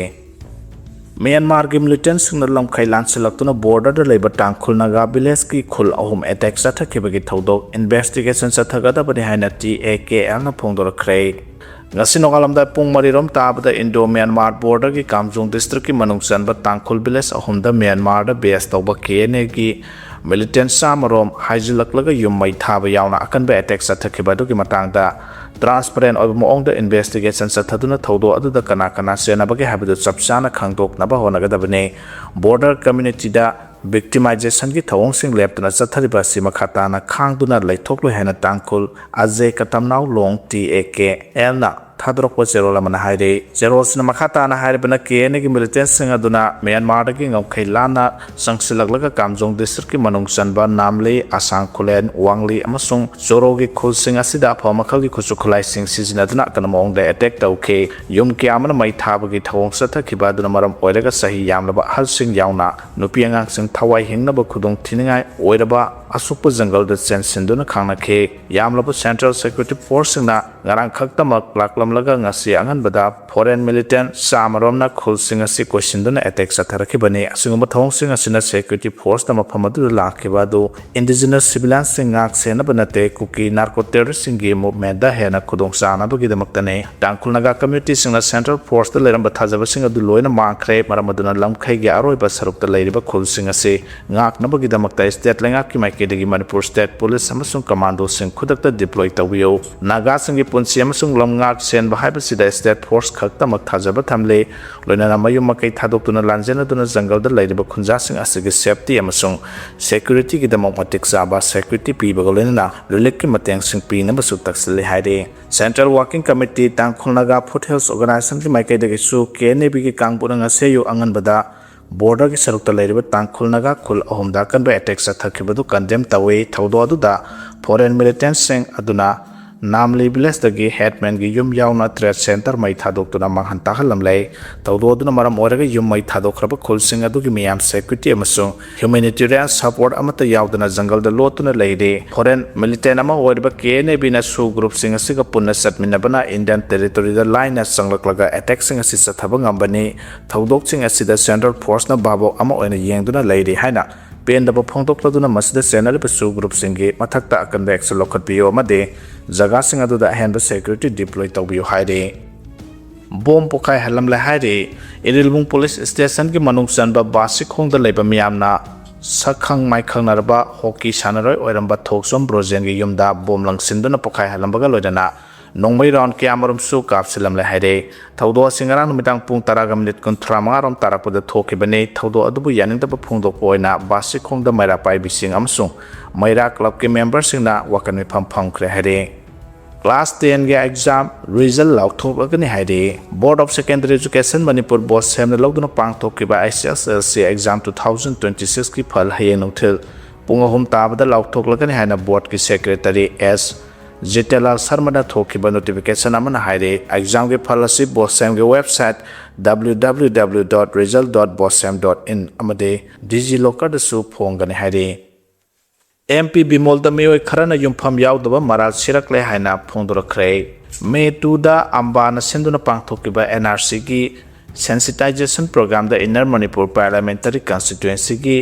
ꯃ꯭ꯌꯥꯟꯃꯥꯔꯒꯤ ꯃꯤꯂꯤꯇꯦꯟꯁꯤꯡꯅ ꯂꯝꯈꯩ ꯂꯥꯟꯁꯤꯜꯂꯛꯇꯨꯅ borderꯗ ꯂꯩꯕ ꯇꯥꯡꯈꯨꯜ ꯅꯥꯒꯥ villageꯀꯤ ꯈꯨꯜ ꯑꯍꯨꯝ attack ꯆꯠꯊꯈꯤꯕꯒꯤ ꯊꯧꯗꯣꯛ investigation ꯆꯠꯊꯒꯗꯕꯅꯤ ꯍꯥꯏꯅ TAKLꯅ ꯐꯣꯡꯗꯣꯔꯛꯈ꯭ꯔꯦ꯫ ꯉꯁꯤ ꯅꯣꯡꯉꯥꯜꯂꯝꯗꯥꯏ ꯄꯨꯡ ꯃꯔꯤꯔꯣꯝ ꯇꯥꯕꯗ Indo Myanmar borderꯒꯤ ꯀꯥꯝꯖꯣꯡ districtꯀꯤ ꯃꯅꯨꯡ ꯆꯟꯕ ꯇꯥꯡꯈꯨꯜ village ꯑꯍꯨꯝꯗ ꯃ꯭ꯌꯥꯟꯃꯥꯔꯗ base ꯇꯧꯕ KNAꯒꯤ militant ꯆꯥꯝꯃꯔꯣꯝ ꯍꯥꯏꯖꯤꯜꯂꯛꯂꯒ ꯌꯨꯝ ꯃꯩ ꯊꯥꯕ ꯌꯥꯎꯅ ꯑꯀꯟꯕ attack ꯆꯠꯊꯈꯤꯕ ꯑꯗꯨꯒꯤ ꯃꯇꯥꯡꯗ transparent ꯑꯣꯏꯕ ꯃꯑꯣꯡꯗ investigation ꯆꯠꯊꯗꯨꯅ ꯊꯧꯗꯣꯛ ꯑꯗꯨꯗ ꯀꯅꯥ ꯀꯅꯥ ꯆꯦꯟꯅꯕꯒꯦ ꯍꯥꯏꯕꯗꯨ ꯆꯞ ꯆꯥꯅ ꯈꯪꯗꯣꯛꯅꯕ ꯍꯣꯠꯅꯒꯗꯕꯅꯤ꯫ Border communityꯗ victimizationꯒꯤ ꯊꯧꯑꯣꯡꯁꯤꯡ ꯂꯦꯞꯇꯅ ꯆꯠꯊꯔꯤꯕ ꯑꯁꯤ ꯃꯈꯥ ꯇꯥꯅ ꯈꯥꯡꯗꯨꯅ ꯂꯩꯊꯣꯛꯂꯣꯏ ꯍꯥꯏꯅ ꯇꯥꯡꯈꯨꯜ ꯑꯖꯦ ꯀꯇꯝꯅꯥꯎ ꯂꯣꯡ TAKLꯅ ꯊꯥꯗꯣꯔꯛꯄ ꯆꯦꯔꯣꯜ ꯑꯃꯅ ꯍꯥꯏꯔꯤ꯫ ꯆꯦꯔꯣꯜꯁꯤꯅ ꯃꯈꯥ ꯇꯥꯅ ꯍꯥꯏꯔꯤꯕꯅ KNAꯒꯤ militantꯁꯤꯡ ꯑꯗꯨꯅ ꯃ꯭ꯌꯥꯟꯃꯥꯔꯗꯒꯤ ꯉꯝꯈꯩ ꯂꯥꯟꯅ ꯆꯪꯁꯤꯜꯂꯛꯂꯒ ꯀꯥꯝꯖꯣꯡ districtꯀꯤ ꯃꯅꯨꯡ ꯆꯟꯕ ꯅꯥꯝꯂꯤ, ꯑꯁꯥꯡ ꯈꯨꯂꯦꯟ, ꯋꯥꯡꯂꯤ ꯑꯃꯁꯨꯡ ꯆꯣꯔꯣꯒꯤ ꯈꯨꯜꯁꯤꯡ ꯑꯁꯤꯗ ꯑꯐꯕ ꯃꯈꯜꯒꯤ ꯈꯨꯠꯁꯨ ꯈꯨꯠꯂꯥꯏꯁꯤꯡ ꯁꯤꯖꯤꯟꯅꯗꯨꯅ ꯑꯀꯟꯕ ꯃꯑꯣꯡꯗ attack ꯇꯧꯈꯤ꯫ ꯌꯨꯝ ꯀꯌꯥ ꯑꯃꯅ ꯃꯩ ꯊꯥꯕꯒꯤ ꯊꯧꯑꯣꯡ ꯆꯠꯊꯈꯤꯕ ꯑꯗꯨꯅ ꯃꯔꯝ ꯑꯣꯏꯔꯒ ꯆꯍꯤ ꯌꯥꯝꯂꯕ ꯑꯍꯜꯁꯤꯡ ꯌꯥꯎꯅ ꯅꯨꯄꯤ ꯑꯉꯥꯡꯁꯤꯡ ꯊꯋꯥꯏ ꯍꯤꯡꯅꯕ ꯈꯨꯗꯣꯡ ꯊꯤꯅꯤꯡꯉꯥꯏ ꯑꯣꯏꯔꯕ ꯑꯁꯨꯛꯄ ꯖꯪꯒꯜꯗ ꯆꯦꯟꯁꯤꯟꯗꯨꯅ ꯈꯥꯡꯅꯈꯤ꯫ ꯌꯥꯝꯂꯕ central security forceꯁꯤꯡꯅ ꯉꯔꯥꯡ ꯈꯛꯇꯃꯛ ꯂꯥꯛꯂꯝ ꯊꯝꯂꯒ ꯉꯁꯤ ꯑꯉꯟꯕꯗ foreign militant ꯆꯥꯃꯔꯣꯝꯅ ꯈꯨꯜꯁꯤꯡ ꯑꯁꯤ ꯀꯣꯏꯁꯤꯟꯗꯨꯅ attack ꯆꯠꯊꯔꯛꯈꯤꯕꯅꯤ꯫ ꯑꯁꯤꯒꯨꯝꯕ ꯊꯧꯑꯣꯡꯁꯤꯡ ꯑꯁꯤꯅ security forceꯅ ꯃꯐꯝ ꯑꯗꯨꯗ ꯂꯥꯛꯈꯤꯕ ꯑꯗꯨ indigenous civilianꯁꯤꯡ ꯉꯥꯛ ꯁꯦꯟꯅꯕ ꯅꯠꯇꯦ, ꯀꯨꯀꯤ narco terroristꯁꯤꯡꯒꯤ movementꯇ ꯍꯦꯟꯅ ꯈꯨꯗꯣꯡ ꯆꯥꯅꯕꯒꯤꯗꯃꯛꯇꯅꯤ꯫ ꯇꯥꯡꯈꯨꯜ ꯅꯥꯒꯥ communityꯁꯤꯡꯅ central forceꯇ ꯂꯩꯔꯝꯕ ꯊꯥꯖꯕꯁꯤꯡ ꯑꯗꯨ ꯂꯣꯏꯅ ꯃꯥꯡꯈ꯭ꯔꯦ꯫ ꯃꯔꯝ ꯑꯗꯨꯅ ꯂꯝꯈꯩꯒꯤ ꯑꯔꯣꯏꯕ ꯁꯔꯨꯛꯇ ꯂꯩꯔꯤꯕ ꯈꯨꯜꯁꯤꯡ ꯑꯁꯤ ꯉꯥꯛꯅꯕꯒꯤꯗꯃꯛꯇ state ꯂꯩꯉꯥꯛꯀꯤ ꯃꯥꯏꯀꯩꯗꯒꯤ ꯃꯅꯤꯄꯨꯔ state police ꯑꯃꯁꯨꯡ commandoꯁꯤꯡ ꯈꯨꯗꯛꯇ deploy ꯇꯧꯕꯤꯌꯨ꯫ ꯅꯥꯒꯥꯁꯤꯡꯒꯤ ꯄꯨꯟꯁꯤ ꯑꯃꯁꯨꯡ ꯂꯝꯉꯥꯛ ꯁꯦꯟꯕ ꯍꯥꯏꯕꯁꯤꯗ state force ꯈꯛꯇꯃꯛ ꯊꯥꯖꯕ ꯊꯝꯂꯤ꯫ ꯂꯣꯏꯅꯅ ꯃꯌꯨꯝ ꯃꯀꯩ ꯊꯥꯗꯣꯛꯇꯨꯅ ꯂꯥꯟꯖꯦꯟꯅꯗꯨꯅ ꯖꯪꯒꯜꯗ ꯂꯩꯔꯤꯕ ꯈꯨꯟꯖꯥꯁꯤꯡ ꯑꯁꯤꯒꯤ safety ꯑꯃꯁꯨꯡ securityꯒꯤꯗꯃꯛ ꯃꯇꯤꯛ ꯆꯥꯕ security ꯄꯤꯕꯒ ꯂꯣꯏꯅꯅ reliefꯀꯤ ꯃꯇꯦꯡꯁꯤꯡ ꯄꯤꯅꯕꯁꯨ ꯇꯛꯁꯤꯜꯂꯤ ꯍꯥꯏꯔꯤ꯫ Central Working Committee, Tangkhul Naga Foothills Organizationꯒꯤ ꯃꯥꯏꯀꯩꯗꯒꯤꯁꯨ K N A Bꯒꯤ ꯀꯥꯡꯕꯨꯅ ꯉꯁꯤ ꯑꯌꯨꯛ ꯑꯉꯟꯕꯗ borderꯒꯤ ꯁꯔꯨꯛꯇ ꯂꯩꯔꯤꯕ ꯇꯥꯡꯈꯨꯜ ꯅꯥꯒꯥ ꯈꯨꯜ ꯑꯍꯨꯝꯗ ꯑꯀꯟꯕ attack ꯆꯠꯊꯈꯤꯕꯗꯨ condemn ꯇꯧꯏ꯫ ꯊꯧꯗꯣꯛ ꯑꯗꯨꯗ foreign militantꯁꯤꯡ ꯑꯗꯨꯅ ꯅꯥꯝꯂꯤ villageꯇꯒꯤ headmanꯒꯤ ꯌꯨꯝ ꯌꯥꯎꯅ trade centre ꯃꯩ ꯊꯥꯗꯣꯛꯇꯨꯅ ꯃꯥꯡꯍꯟ ꯇꯥꯛꯍꯜꯂꯝꯂꯦ꯫ ꯊꯧꯗꯣꯛ ꯑꯗꯨꯅ ꯃꯔꯝ ꯑꯣꯏꯔꯒ ꯌꯨꯝ ꯃꯩ ꯊꯥꯗꯣꯛꯈ꯭ꯔꯕ ꯈꯨꯜꯁꯤꯡ ꯑꯗꯨꯒꯤ ꯃꯤꯌꯥꯝ security ꯑꯃꯁꯨꯡ humanitarian support ꯑꯃꯠꯇ ꯌꯥꯎꯗꯅ ꯖꯪꯒꯜꯗ ꯂꯣꯠꯇꯨꯅ ꯂꯩꯔꯤ꯫ Foreign militant ꯑꯃ ꯑꯣꯏꯔꯤꯕ K N A Bꯅ SoO groupꯁꯤꯡ ꯑꯁꯤꯒ ꯄꯨꯟꯅ ꯆꯠꯃꯤꯟꯅꯕꯅ Indian territoryꯗ ꯂꯥꯏꯅ ꯆꯪꯂꯛꯂꯒ attackꯁꯤꯡ ꯑꯁꯤ ꯆꯠꯊꯕ ꯉꯝꯕꯅꯤ꯫ ꯊꯧꯗꯣꯛꯁꯤꯡ ꯑꯁꯤꯗ central forceꯅ ꯚꯥꯕꯣꯛ ꯑꯃ ꯑꯣꯏꯅ ꯌꯦꯡꯗꯨꯅ ꯂꯩꯔꯤ ꯍꯥꯏꯅ ꯄꯦꯟꯗꯕ ꯐꯣꯡꯗꯣꯛꯂꯗꯨꯅ ꯃꯁꯤꯗ ꯆꯦꯟꯅꯔꯤꯕ SoO groupꯁꯤꯡꯒꯤ ꯃꯊꯛꯇ ꯑꯀꯟꯕ action ꯂꯧꯈꯠꯄꯤꯌꯨ ꯑꯃꯗꯤ ꯖꯒꯥꯁꯤꯡ ꯑꯗꯨꯗ ꯑꯍꯦꯟꯕ security deploy ꯇꯧꯕꯤꯌꯨ ꯍꯥꯏꯔꯤ꯫ ꯕꯣꯝ ꯄꯣꯈꯥꯏꯍꯜꯂꯝꯂꯦ ꯍꯥꯏꯔꯤ꯫ ꯏꯔꯤꯜꯕꯨꯡ police stationꯒꯤ ꯃꯅꯨꯡ ꯆꯟꯕ ꯕꯥꯁꯤꯈꯣꯡꯗ ꯂꯩꯕ ꯃꯤꯌꯥꯝꯅ ꯁꯛꯈꯪ ꯃꯥꯏꯈꯪꯅꯔꯕ hockey ꯁꯥꯟꯅꯔꯣꯏ ꯑꯣꯏꯔꯝꯕ ꯊꯣꯛꯆꯣꯝ ꯕ꯭ꯔꯣꯖꯦꯟꯒꯤ ꯌꯨꯝꯗ ꯕꯣꯝ ꯂꯪꯁꯤꯟꯗꯨꯅ ꯄꯣꯈꯥꯏꯍꯜꯂꯝꯕꯒ ꯂꯣꯏꯅꯅ ꯅꯣꯡꯃꯩ round ꯀꯌꯥꯃꯔꯨꯝꯁꯨ ꯀꯥꯞꯁꯤꯜꯂꯝꯂꯦ ꯍꯥꯏꯔꯦ꯫ ꯊꯧꯗꯣꯛ ꯑꯁꯤ ꯉꯔꯥꯡ ꯅꯨꯃꯤꯗꯥꯡ ꯄꯨꯡ ꯇꯔꯥꯒ minute ꯀꯨꯟꯊ꯭ꯔꯥ ꯃꯉꯥ ꯔꯣꯝ ꯇꯥꯔꯛꯄꯗ ꯊꯣꯛꯈꯤꯕꯅꯤ꯫ ꯊꯧꯗꯣꯛ ꯑꯗꯨꯕꯨ ꯌꯥꯅꯤꯡꯗꯕ ꯐꯣꯡꯗꯣꯛꯄ ꯑꯣꯏꯅ ꯕꯥꯁꯤꯈꯣꯡꯗ ꯃꯩꯔꯥ ꯄꯥꯏꯕꯤꯁꯤꯡ ꯑꯃꯁꯨꯡ ꯃꯩꯔꯥ clubꯀꯤ memberꯁꯤꯡꯅ ꯋꯥꯀꯟ ꯃꯤꯐꯝ ꯐꯝꯈ꯭ꯔꯦ ꯍꯥꯏꯔꯦ꯫ Class tenꯒꯤ exam result ꯂꯥꯎꯊꯣꯛꯂꯒꯅꯤ ꯍꯥꯏꯔꯦ꯫ Board of Secondary Education Manipur BOSEMꯅ ꯂꯧꯗꯨꯅ ꯄꯥꯡꯊꯣꯛꯈꯤꯕ H S L C exam two thousand twenty sixꯀꯤ ꯐꯜ ꯍꯌꯦꯡ ꯅꯨꯡꯊꯤꯜ ꯄꯨꯡ ꯑꯍꯨꯝ ꯇꯥꯕꯗ ꯂꯥꯎꯊꯣꯛꯂꯒꯅꯤ ꯍꯥꯏꯅ boardꯀꯤ secretary S ꯖꯤꯇꯦꯂꯥꯜ ꯁꯔꯃꯅ ꯊꯣꯛꯈꯤꯕ notification ꯑꯃꯅ ꯍꯥꯏꯔꯤ꯫ Examꯒꯤ ꯐꯜ ꯑꯁꯤ BOSEMꯒꯤ website W W W dot result dot bosem dot in ꯑꯃꯗꯤ DigiLockerꯗꯁꯨ ꯐꯣꯡꯒꯅꯤ ꯍꯥꯏꯔꯤ꯫ ꯑꯦꯝ ꯄꯤ ꯕꯤꯃꯣꯜꯗ ꯃꯤꯑꯣꯏ ꯈꯔꯅ ꯌꯨꯝꯐꯝ ꯌꯥꯎꯗꯕ ꯃꯔꯥꯜ ꯁꯤꯔꯛꯂꯦ ꯍꯥꯏꯅ ꯐꯣꯡꯗꯣꯔꯛꯈ꯭ꯔꯦ꯫ ꯃꯦ ꯇꯨꯗ ꯑꯝꯕꯥꯅ ꯁꯤꯟꯗꯨꯅ ꯄꯥꯡꯊꯣꯛꯈꯤꯕ ꯑꯦꯟ ꯑꯥꯔ ꯁꯤꯒꯤ sensitization programꯗ Inner Manipur Parliamentary Constituencyꯒꯤ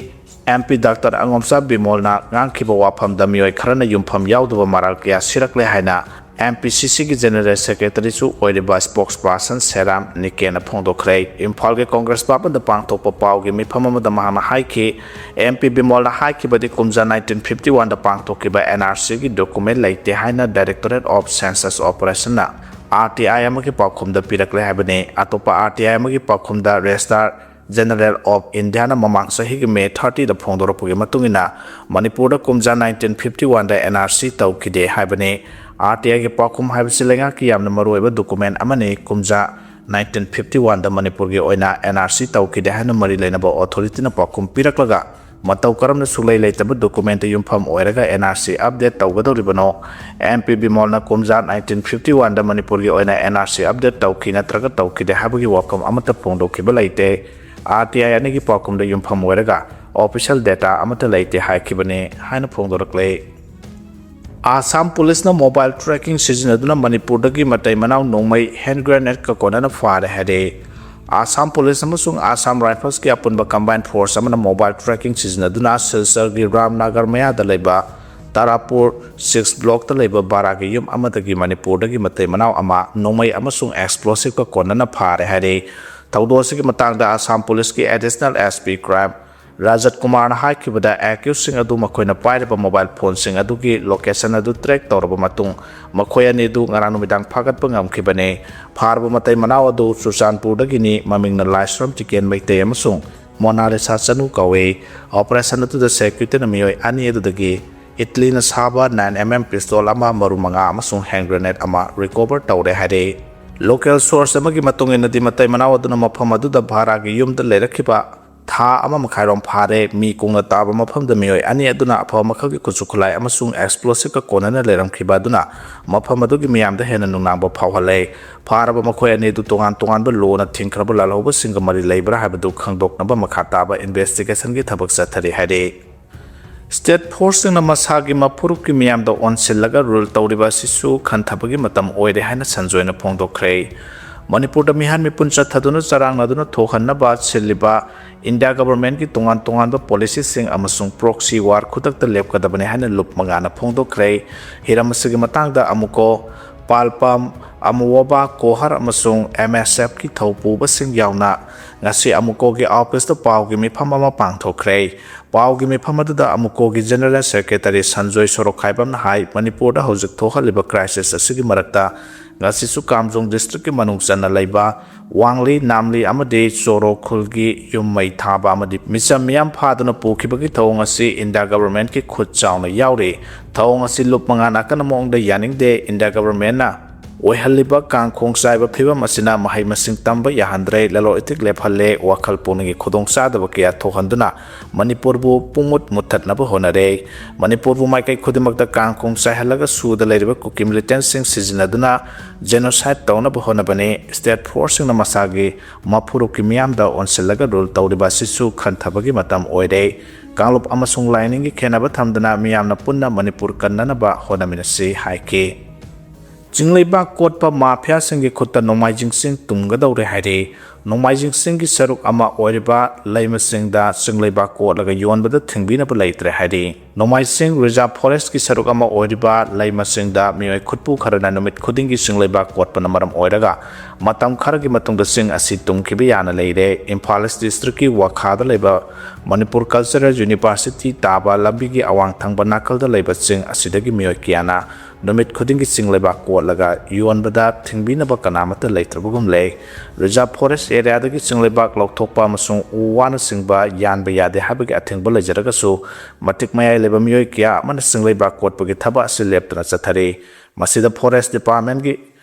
ꯑꯦꯝ ꯄꯤ ꯗꯥꯛꯇꯔ ꯑꯉꯣꯝꯆꯥ ꯕꯤꯃꯣꯜꯅ ꯉꯥꯡꯈꯤꯕ ꯋꯥꯐꯝꯗ ꯃꯤꯑꯣꯏ ꯈꯔꯅ ꯌꯨꯝꯐꯝ ꯌꯥꯎꯗꯕ ꯃꯔꯥꯜ ꯀꯌꯥ ꯁꯤꯔꯛꯂꯦ ꯍꯥꯏꯅ ꯑꯦꯝ ꯄꯤ ꯁꯤ ꯁꯤꯒꯤ General Secretaryꯁꯨ ꯑꯣꯏꯔꯤꯕ spokesperson ꯁꯦꯔꯥꯝ ꯅꯤꯀꯦꯅ ꯐꯣꯡꯗꯣꯛꯈ꯭ꯔꯦ꯫ ꯏꯝꯐꯥꯜꯒꯤ ꯀꯣꯡꯒ꯭ꯔꯦꯁ ꯚꯕꯟꯗ ꯄꯥꯡꯊꯣꯛꯄ ꯄꯥꯎꯒꯤ ꯃꯤꯐꯝ ꯑꯃꯗ ꯃꯍꯥꯛꯅ ꯍꯥꯏꯈꯤ, ꯑꯦꯝ ꯄꯤ ꯕꯤꯃꯣꯜꯅ ꯍꯥꯏꯈꯤꯕꯗꯤ ꯀꯨꯝꯖꯥ nineteen fifty oneꯗ ꯄꯥꯡꯊꯣꯛꯈꯤꯕ ꯑꯦꯟ ꯑꯥꯔ ꯁꯤꯒꯤ document ꯂꯩꯇꯦ ꯍꯥꯏꯅ Directorate of Census Operationꯅ ꯑꯥꯔ ꯇꯤ ꯑꯥꯏ ꯑꯃꯒꯤ ꯄꯥꯎꯈꯨꯝꯗ ꯄꯤꯔꯛꯂꯦ ꯍꯥꯏꯕꯅꯤ꯫ ꯑꯇꯣꯞꯄ ꯑꯥꯔ ꯇꯤ ꯑꯥꯏ ꯑꯃꯒꯤ ꯄꯥꯎꯈꯨꯝꯗ Registrar General of Indiaꯅ ꯃꯃꯥꯡ ꯆꯍꯤꯒꯤ ꯃꯦ thirtyꯗ ꯐꯣꯡꯗꯣꯔꯛꯄꯒꯤ ꯃꯇꯨꯡ ꯏꯟꯅ ꯃꯅꯤꯄꯨꯔꯗ ꯀꯨꯝꯖꯥ nineteen fifty oneꯗ ꯑꯦꯟ ꯑꯥꯔ ꯁꯤ ꯇꯧꯈꯤꯗꯦ ꯍꯥꯏꯕꯅꯤ꯫ ꯑꯥꯔ ꯇꯤ ꯑꯥꯏꯒꯤ ꯄꯥꯎꯈꯨꯝ ꯍꯥꯏꯕꯁꯤ ꯂꯩꯉꯥꯛꯀꯤ ꯌꯥꯝꯅ ꯃꯔꯨꯑꯣꯏꯕ document ꯑꯃꯅꯤ꯫ ꯀꯨꯝꯖꯥ nineteen fifty oneꯗ ꯃꯅꯤꯄꯨꯔꯒꯤ ꯑꯣꯏꯅ ꯑꯦꯟ ꯑꯥꯔ ꯁꯤ ꯇꯧꯈꯤꯗꯦ ꯍꯥꯏꯅ ꯃꯔꯤ ꯂꯩꯅꯕ authorityꯅ ꯄꯥꯎꯈꯨꯝ ꯄꯤꯔꯛꯂꯒ ꯃꯇꯧ ꯀꯔꯝꯅ ꯁꯨꯛꯂꯩ ꯂꯩꯇꯕ documentꯇ ꯌꯨꯝꯐꯝ ꯑꯣꯏꯔꯒ ꯑꯦꯟ ꯑꯥꯔ ꯁꯤ update ꯇꯧꯒꯗꯧꯔꯤꯕꯅꯣ? ꯑꯦꯝ ꯄꯤ ꯕꯤꯃꯣꯜꯅ ꯀꯨꯝꯖꯥ nineteen fifty oneꯗ ꯃꯅꯤꯄꯨꯔꯒꯤ ꯑꯣꯏꯅ ꯑꯦꯟ ꯑꯥꯔ ꯁꯤ update ꯇꯧꯈꯤ ꯅꯠꯇ꯭ꯔꯒ ꯇꯧꯈꯤꯗꯦ ꯍꯥꯏꯕꯒꯤ ꯋꯥꯐꯝ ꯑꯃꯠꯇ ꯐꯣꯡꯗꯣꯛꯈꯤꯕ ꯂꯩꯇꯦ꯫ ꯑꯥꯔ ꯇꯤ ꯑꯥꯏ ꯑꯅꯤꯒꯤ ꯄꯥꯎꯈꯨꯝꯗ ꯌꯨꯝꯐꯝ ꯑꯣꯏꯔꯒ official data ꯑꯃꯠꯇ ꯂꯩꯇꯦ ꯍꯥꯏꯈꯤꯕꯅꯤ ꯍꯥꯏꯅ ꯐꯣꯡꯗꯣꯔꯛꯂꯦ꯫ ꯑꯥꯁꯥꯝ ꯄꯨꯂꯤꯁꯅ mobile tracking ꯁꯤꯖꯤꯟꯅꯗꯨꯅ ꯃꯅꯤꯄꯨꯔꯗꯒꯤ ꯃꯇꯩ ꯃꯅꯥꯎ ꯅꯣꯡꯃꯩ hand grenade ꯀ ꯀꯣꯟꯅꯅ ꯐꯥꯔꯦ ꯍꯥꯏꯔꯦ꯫ ꯑꯥꯁꯥꯝ ꯄꯨꯂꯤꯁ ꯑꯃꯁꯨꯡ ꯑꯥꯁꯥꯝ ꯔꯥꯏꯐꯜꯁꯀꯤ ꯑꯄꯨꯟꯕ combined force ꯑꯃꯅ mobile tracking ꯁꯤꯖꯤꯟꯅꯗꯨꯅ ꯁꯤꯜꯆꯔꯒꯤ ꯔꯥꯝꯅꯒꯔ ꯃꯌꯥꯗ ꯂꯩꯕ ꯇꯥꯔꯥꯄꯨꯔ six blockꯇ ꯂꯩꯕ ꯚꯔꯥꯒꯤ ꯌꯨꯝ ꯑꯃꯗꯒꯤ ꯃꯅꯤꯄꯨꯔꯗꯒꯤ ꯃꯇꯩ ꯃꯅꯥꯎ ꯑꯃ ꯅꯣꯡꯃꯩ ꯑꯃꯁꯨꯡ explosive ꯀ ꯀꯣꯟꯅꯅ ꯐꯥꯔꯦ ꯍꯥꯏꯔꯦ꯫ ꯊꯧꯗꯣꯛ ꯑꯁꯤꯒꯤ ꯃꯇꯥꯡꯗ ꯑꯥꯁꯥꯝ ꯄꯨꯂꯤꯁꯀꯤ Additional S P Crime ꯔꯥꯖꯠ ꯀꯨꯃꯥꯔꯅ ꯍꯥꯏꯈꯤꯕꯗ, accusedꯁꯤꯡ ꯑꯗꯨ ꯃꯈꯣꯏꯅ ꯄꯥꯏꯔꯤꯕ mobile phoneꯁꯤꯡ ꯑꯗꯨꯒꯤ location ꯑꯗꯨ track ꯇꯧꯔꯕ ꯃꯇꯨꯡ, ꯃꯈꯣꯏ ꯑꯅꯤ ꯑꯗꯨ ꯉꯔꯥꯡ ꯅꯨꯃꯤꯗꯥꯡ ꯐꯥꯒꯠꯄ ꯉꯝꯈꯤꯕꯅꯤ꯫ ꯐꯥꯔꯕ ꯃꯇꯩ ꯃꯅꯥꯎ ꯑꯗꯨ ꯆꯨꯔꯆꯥꯟꯄꯨꯔꯗꯒꯤꯅꯤ, ꯃꯃꯤꯡꯅ ꯂꯥꯏꯁ꯭ꯔꯝ ꯇꯤꯀꯦꯟ ꯃꯩꯇꯩ ꯑꯃꯁꯨꯡ ꯃꯣꯅꯥꯂꯤꯁꯥ ꯆꯅꯨ ꯀꯧꯏ꯫ Operation ꯑꯗꯨꯗ securityꯅ ꯃꯤꯑꯣꯏ ꯑꯅꯤ ꯑꯗꯨꯗꯒꯤ ꯏꯠꯂꯤꯅ ꯁꯥꯕ nine M M pistol ꯑꯃ, ꯃꯔꯨ ꯃꯉꯥ ꯑꯃꯁꯨꯡ hand grenade ꯑꯃ recover ꯇꯧꯔꯦ ꯍꯥꯏꯔꯦ꯫ Local source ꯑꯃꯒꯤ ꯃꯇꯨꯡ ꯏꯟꯅꯗꯤ, ꯃꯇꯩ ꯃꯅꯥꯎ ꯑꯗꯨꯅ ꯃꯐꯝ ꯑꯗꯨꯗ ꯚꯔꯥꯒꯤ ꯌꯨꯝꯗ ꯂꯩꯔꯛꯈꯤꯕ ꯊꯥ ꯑꯃ ꯃꯈꯥꯏꯔꯣꯝ ꯐꯥꯔꯦ꯫ ꯃꯤ ꯀꯨꯡꯅ ꯇꯥꯕ ꯃꯐꯝꯗ ꯃꯤꯑꯣꯏ ꯑꯅꯤ ꯑꯗꯨꯅ ꯑꯐꯕ ꯃꯈꯜꯒꯤ ꯈꯨꯠꯁꯨ ꯈꯨꯠꯂꯥꯏ ꯑꯃꯁꯨꯡ explosive ꯀ ꯀꯣꯟꯅꯅ ꯂꯩꯔꯝꯈꯤꯕ ꯑꯗꯨꯅ ꯃꯐꯝ ꯑꯗꯨꯒꯤ ꯃꯤꯌꯥꯝꯗ ꯍꯦꯟꯅ ꯅꯨꯡꯅꯥꯡꯕ ꯐꯥꯎꯍꯜꯂꯦ꯫ ꯐꯥꯔꯕ ꯃꯈꯣꯏ ꯑꯅꯤ ꯑꯗꯨ ꯇꯣꯉꯥꯟ ꯇꯣꯉꯥꯟꯕ ꯂꯣꯅ ꯊꯤꯡꯈ꯭ꯔꯕ ꯂꯥꯜꯍꯧꯕꯁꯤꯡꯒ ꯃꯔꯤ ꯂꯩꯕ꯭ꯔꯥ ꯍꯥꯏꯕꯗꯨ ꯈꯪꯗꯣꯛꯅꯕ ꯃꯈꯥ ꯇꯥꯕ investigationꯒꯤ ꯊꯕꯛ ꯆꯠꯊꯔꯤ ꯍꯥꯏꯔꯤ꯫ ꯁ꯭ꯇꯦꯠ ꯐꯣꯔꯁꯁꯤꯡꯅ ꯃꯁꯥꯒꯤ ꯃꯐꯨꯔꯨꯞꯀꯤ ꯃꯤꯌꯥꯝꯗ ꯑꯣꯟꯁꯤꯜꯂꯒ ꯔꯨꯜ ꯇꯧꯔꯤꯕ ꯑꯁꯤꯁꯨ ꯈꯟꯊꯕꯒꯤ ꯃꯇꯝ ꯑꯣꯏꯔꯦ ꯍꯥꯏꯅ ꯁꯟꯖꯣꯏꯅ ꯐꯣꯡꯗꯣꯛꯈ꯭ꯔꯦ꯫ ꯃꯅꯤꯄꯨꯔꯗ ꯃꯤꯍꯥꯠ ꯃꯤꯄꯨꯟ ꯆꯠꯊꯗꯨꯅ ꯆꯔꯥꯡꯅꯗꯨꯅ ꯊꯣꯛꯍꯟꯅꯕ ꯁꯤꯜꯂꯤꯕ ꯏꯟꯗꯤꯌꯥ ꯒꯚꯔꯟꯃꯦꯟꯠꯀꯤ ꯇꯣꯉꯥꯟ ꯇꯣꯉꯥꯟꯕ ꯄꯣꯂꯤꯁꯤꯁꯤꯡ ꯑꯃꯁꯨꯡ ꯄ꯭ꯔꯣꯛꯁꯤ ꯋꯥꯔ ꯈꯨꯗꯛꯇ ꯂꯦꯞꯀꯗꯕꯅꯤ ꯍꯥꯏꯅ ꯂꯨꯞ ꯃꯉꯥꯅ ꯐꯣꯡꯗꯣꯛꯈ꯭ꯔꯦ꯫ ꯍꯤꯔꯝ ꯑꯁꯤꯒꯤ ꯃꯇꯥꯡꯗ ꯑꯃꯨꯛꯀꯣ ꯄꯥꯜꯄꯝ, ꯑꯃꯨꯋꯣꯕꯥ ꯀꯣꯍꯔ ꯑꯃꯁꯨꯡ ꯑꯦꯝ ꯑꯦꯁ ꯑꯦꯐꯀꯤ ꯊꯧꯄꯨꯕꯁꯤꯡ ꯌꯥꯎꯅ ꯉꯁꯤ ꯑꯃꯨꯀꯣꯒꯤ ꯑꯣꯐꯤꯁꯇ ꯄꯥꯎꯒꯤ ꯃꯤꯐꯝ ꯑꯃ ꯄꯥꯡꯊꯣꯛꯈ꯭ꯔꯦ꯫ ꯄꯥꯎꯒꯤ ꯃꯤꯐꯝ ꯑꯗꯨꯗ ꯑꯃꯨꯀꯣꯒꯤ ꯖꯦꯅꯔꯦꯜ ꯁꯦꯀ꯭ꯔꯦꯇꯔꯤ ꯁꯟꯖꯣꯏ ꯁꯣꯔꯣꯛꯈꯥꯏꯕꯝꯅ ꯍꯥꯏ, ꯃꯅꯤꯄꯨꯔꯗ ꯍꯧꯖꯤꯛ ꯊꯣꯛꯍꯜꯂꯤꯕ ꯀ꯭ꯔꯥꯏꯁꯤꯁ ꯑꯁꯤꯒꯤ ꯃꯔꯛꯇ ꯉꯁꯤꯁꯨ ꯀꯥꯝꯖꯣꯡ ꯗꯤꯁꯇ꯭ꯔꯤꯛꯀꯤ ꯃꯅꯨꯡ ꯆꯟꯅ ꯂꯩꯕ ꯋꯥꯡꯂꯤ, ꯅꯥꯝꯂꯤ ꯑꯃꯗꯤ ꯆꯣꯔꯣ ꯈꯨꯜꯒꯤ ꯌꯨꯝ ꯃꯩ ꯊꯥꯕ ꯑꯃꯗꯤ ꯃꯤꯆꯝ ꯃꯤꯌꯥꯝ ꯐꯥꯗꯨꯅ ꯄꯨꯈꯤꯕꯒꯤ ꯊꯧꯑꯣꯡ ꯑꯁꯤ ꯏꯟꯗꯤꯌꯥ ꯒꯚꯔꯟꯃꯦꯟꯠꯀꯤ ꯈꯨꯠ ꯆꯥꯎꯅ ꯌꯥꯎꯔꯤ꯫ ꯊꯧꯑꯣꯡ ꯑꯁꯤ ꯂꯨꯞ ꯃꯉꯥ ꯅꯥꯀꯟ ꯑꯃꯔꯣꯝꯗ ꯌꯥꯅꯤꯡꯗꯦ꯫ ꯏꯟꯗꯤꯌꯥ ꯒꯚꯔꯟꯃꯦꯟꯠꯅ ꯑꯣꯏꯍꯜꯂꯤꯕ ꯀꯥꯡꯈꯣꯡ ꯆꯥꯏꯕ ꯐꯤꯕꯝ ꯑꯁꯤꯅ ꯃꯍꯩ ꯃꯁꯤꯡ ꯇꯝꯕ ꯌꯥꯍꯟꯗ꯭ꯔꯦ, ꯂꯂꯣꯟ ꯏꯇꯤꯛ ꯂꯦꯞꯍꯜꯂꯦ, ꯋꯥꯈꯜ ꯄꯨꯛꯅꯤꯡꯒꯤ ꯈꯨꯗꯣꯡꯆꯥꯗꯕ ꯀꯌꯥ ꯊꯣꯛꯍꯟꯗꯨꯅ ꯃꯅꯤꯄꯨꯔꯕꯨ ꯄꯨꯡꯃꯨꯠ ꯃꯨꯠꯊꯠꯅꯕ ꯍꯣꯠꯅꯔꯦ꯫ ꯃꯅꯤꯄꯨꯔꯕꯨ ꯃꯥꯏꯀꯩ ꯈꯨꯗꯤꯡꯃꯛꯇ ꯀꯥꯡꯈꯣꯡ ꯆꯥꯏꯍꯜꯂꯒ ꯁꯨꯗ ꯂꯩꯔꯤꯕ ꯀꯨꯀꯤ ꯃꯤꯂꯤꯇꯦꯟꯠꯁꯤꯡ ꯁꯤꯖꯤꯟꯅꯗꯨꯅ ꯖꯦꯅꯣꯁꯥꯏꯗ ꯇꯧꯅꯕ ꯍꯣꯠꯅꯕꯅꯤ꯫ ꯁ꯭ꯇꯦꯠ ꯐꯣꯔꯁꯁꯤꯡꯅ ꯃꯁꯥꯒꯤ ꯃꯐꯨꯔꯨꯞꯀꯤ ꯃꯤꯌꯥꯝꯗ ꯑꯣꯟꯁꯤꯜꯂꯒ ꯔꯨꯜ ꯇꯧꯔꯤꯕ ꯑꯁꯤꯁꯨ ꯈꯟꯊꯕꯒꯤ ꯃꯇꯝ ꯑꯣꯏꯔꯦ꯫ ꯀꯥꯡꯂꯨꯞ ꯑꯃꯁꯨꯡ ꯂꯥꯏꯅꯤꯡꯒꯤ ꯈꯦꯟꯅꯕ ꯊꯝꯗꯅ ꯃꯤꯌꯥꯝꯅ ꯄꯨꯟꯅ ꯃꯅꯤꯄꯨꯔ ꯀꯟꯅꯅꯕ ꯍꯣꯠꯅꯃꯤꯟꯅꯁꯤ ꯍꯥꯏꯈꯤ꯫ ꯆꯤꯡꯂꯩꯕꯥꯛ ꯀꯣꯠꯄ ꯃꯥꯐꯤꯌꯥꯁꯤꯡꯒꯤ ꯈꯨꯠꯇ ꯅꯣꯡꯃꯥꯏꯖꯤꯡ ꯆꯤꯡ ꯇꯨꯝꯒꯗꯧꯔꯦ ꯍꯥꯏꯔꯤ꯫ ꯅꯣꯡꯃꯥꯏꯖꯤꯡ ꯆꯤꯡꯒꯤ ꯁꯔꯨꯛ ꯑꯃ ꯑꯣꯏꯔꯤꯕ ꯂꯩꯃꯁꯤꯡꯗ ꯆꯤꯡꯂꯩꯕꯥꯛ ꯀꯣꯠꯂꯒ ꯌꯣꯟꯕꯗ ꯊꯤꯡꯕꯤꯅꯕ ꯂꯩꯇ꯭ꯔꯦ ꯍꯥꯏꯔꯤ꯫ ꯅꯣꯡꯃꯥꯏꯖꯤꯡ ꯔꯤꯖꯥꯔꯚ ꯐꯣꯔꯦꯁ꯭ꯠꯀꯤ ꯁꯔꯨꯛ ꯑꯃ ꯑꯣꯏꯔꯤꯕ ꯂꯩꯃꯁꯤꯡꯗ ꯃꯤꯑꯣꯏ ꯈꯨꯠꯄꯨ ꯈꯔꯅ ꯅꯨꯃꯤꯠ ꯈꯨꯗꯤꯡꯒꯤ ꯆꯤꯡꯂꯩꯕꯥꯛ ꯀꯣꯠꯄꯅ ꯃꯔꯝ ꯑꯣꯏꯔꯒ ꯃꯇꯝ ꯈꯔꯒꯤ ꯃꯇꯨꯡꯗ ꯆꯤꯡ ꯑꯁꯤ ꯇꯨꯝꯈꯤꯕ ꯌꯥꯅ ꯂꯩꯔꯦ꯫ ꯏꯝꯐꯥꯜ ꯏꯁ꯭ꯠ ꯗꯤꯁꯇ꯭ꯔꯤꯛꯀꯤ ꯋꯥꯈꯥꯗ ꯂꯩꯕ ꯃꯅꯤꯄꯨꯔ ꯀꯜꯆꯔꯦꯜ ꯌꯨꯅꯤꯚꯔꯁꯤꯇꯤ ꯇꯥꯕ ꯂꯝꯕꯤꯒꯤ ꯑꯋꯥꯡ ꯊꯪꯕ ꯅꯥꯀꯜꯗ ꯂꯩꯕ ꯆꯤꯡ ꯑꯁꯤꯗꯒꯤ ꯃꯤꯑꯣꯏ ꯀꯌꯥꯅ ꯅꯨꯃꯤꯠ ꯈꯨꯗꯤꯡꯒꯤ ꯆꯤꯡ ꯂꯩꯕꯥꯛ ꯀꯣꯠꯂꯒ ꯌꯣꯟꯕꯗ ꯊꯤꯡꯕꯤꯅꯕ ꯀꯅꯥꯃꯠꯇ ꯂꯩꯇ꯭ꯔꯕꯒꯨꯝ ꯂꯩ꯫ ꯔꯤꯖꯥꯔꯚ ꯐꯣꯔꯦꯁ꯭ꯠ ꯑꯦꯔꯤꯌꯥꯗꯒꯤ ꯆꯤꯡ ꯂꯩꯕꯥꯛ ꯂꯧꯊꯣꯛꯄ ꯑꯃꯁꯨꯡ ꯎ ꯋꯥꯅꯆꯤꯡꯕ ꯌꯥꯟꯕ ꯌꯥꯗꯦ ꯍꯥꯏꯕꯒꯤ ꯑꯊꯤꯡꯕ ꯂꯩꯖꯔꯒꯁꯨ, ꯃꯇꯤꯛ ꯃꯌꯥꯏ ꯂꯩꯕ ꯃꯤꯑꯣꯏ ꯀꯌꯥ ꯑꯃꯅ ꯆꯤꯡ ꯂꯩꯕꯥꯛ ꯀꯣꯠꯄꯒꯤ ꯊꯕꯛ ꯑꯁꯤ ꯂꯦꯞꯇꯅ ꯆꯠꯊꯔꯤ꯫ ꯃꯁꯤꯗ ꯐꯣꯔꯦꯁ꯭ꯠ ꯗꯤꯄꯥꯔꯠꯃꯦꯟꯠꯀꯤ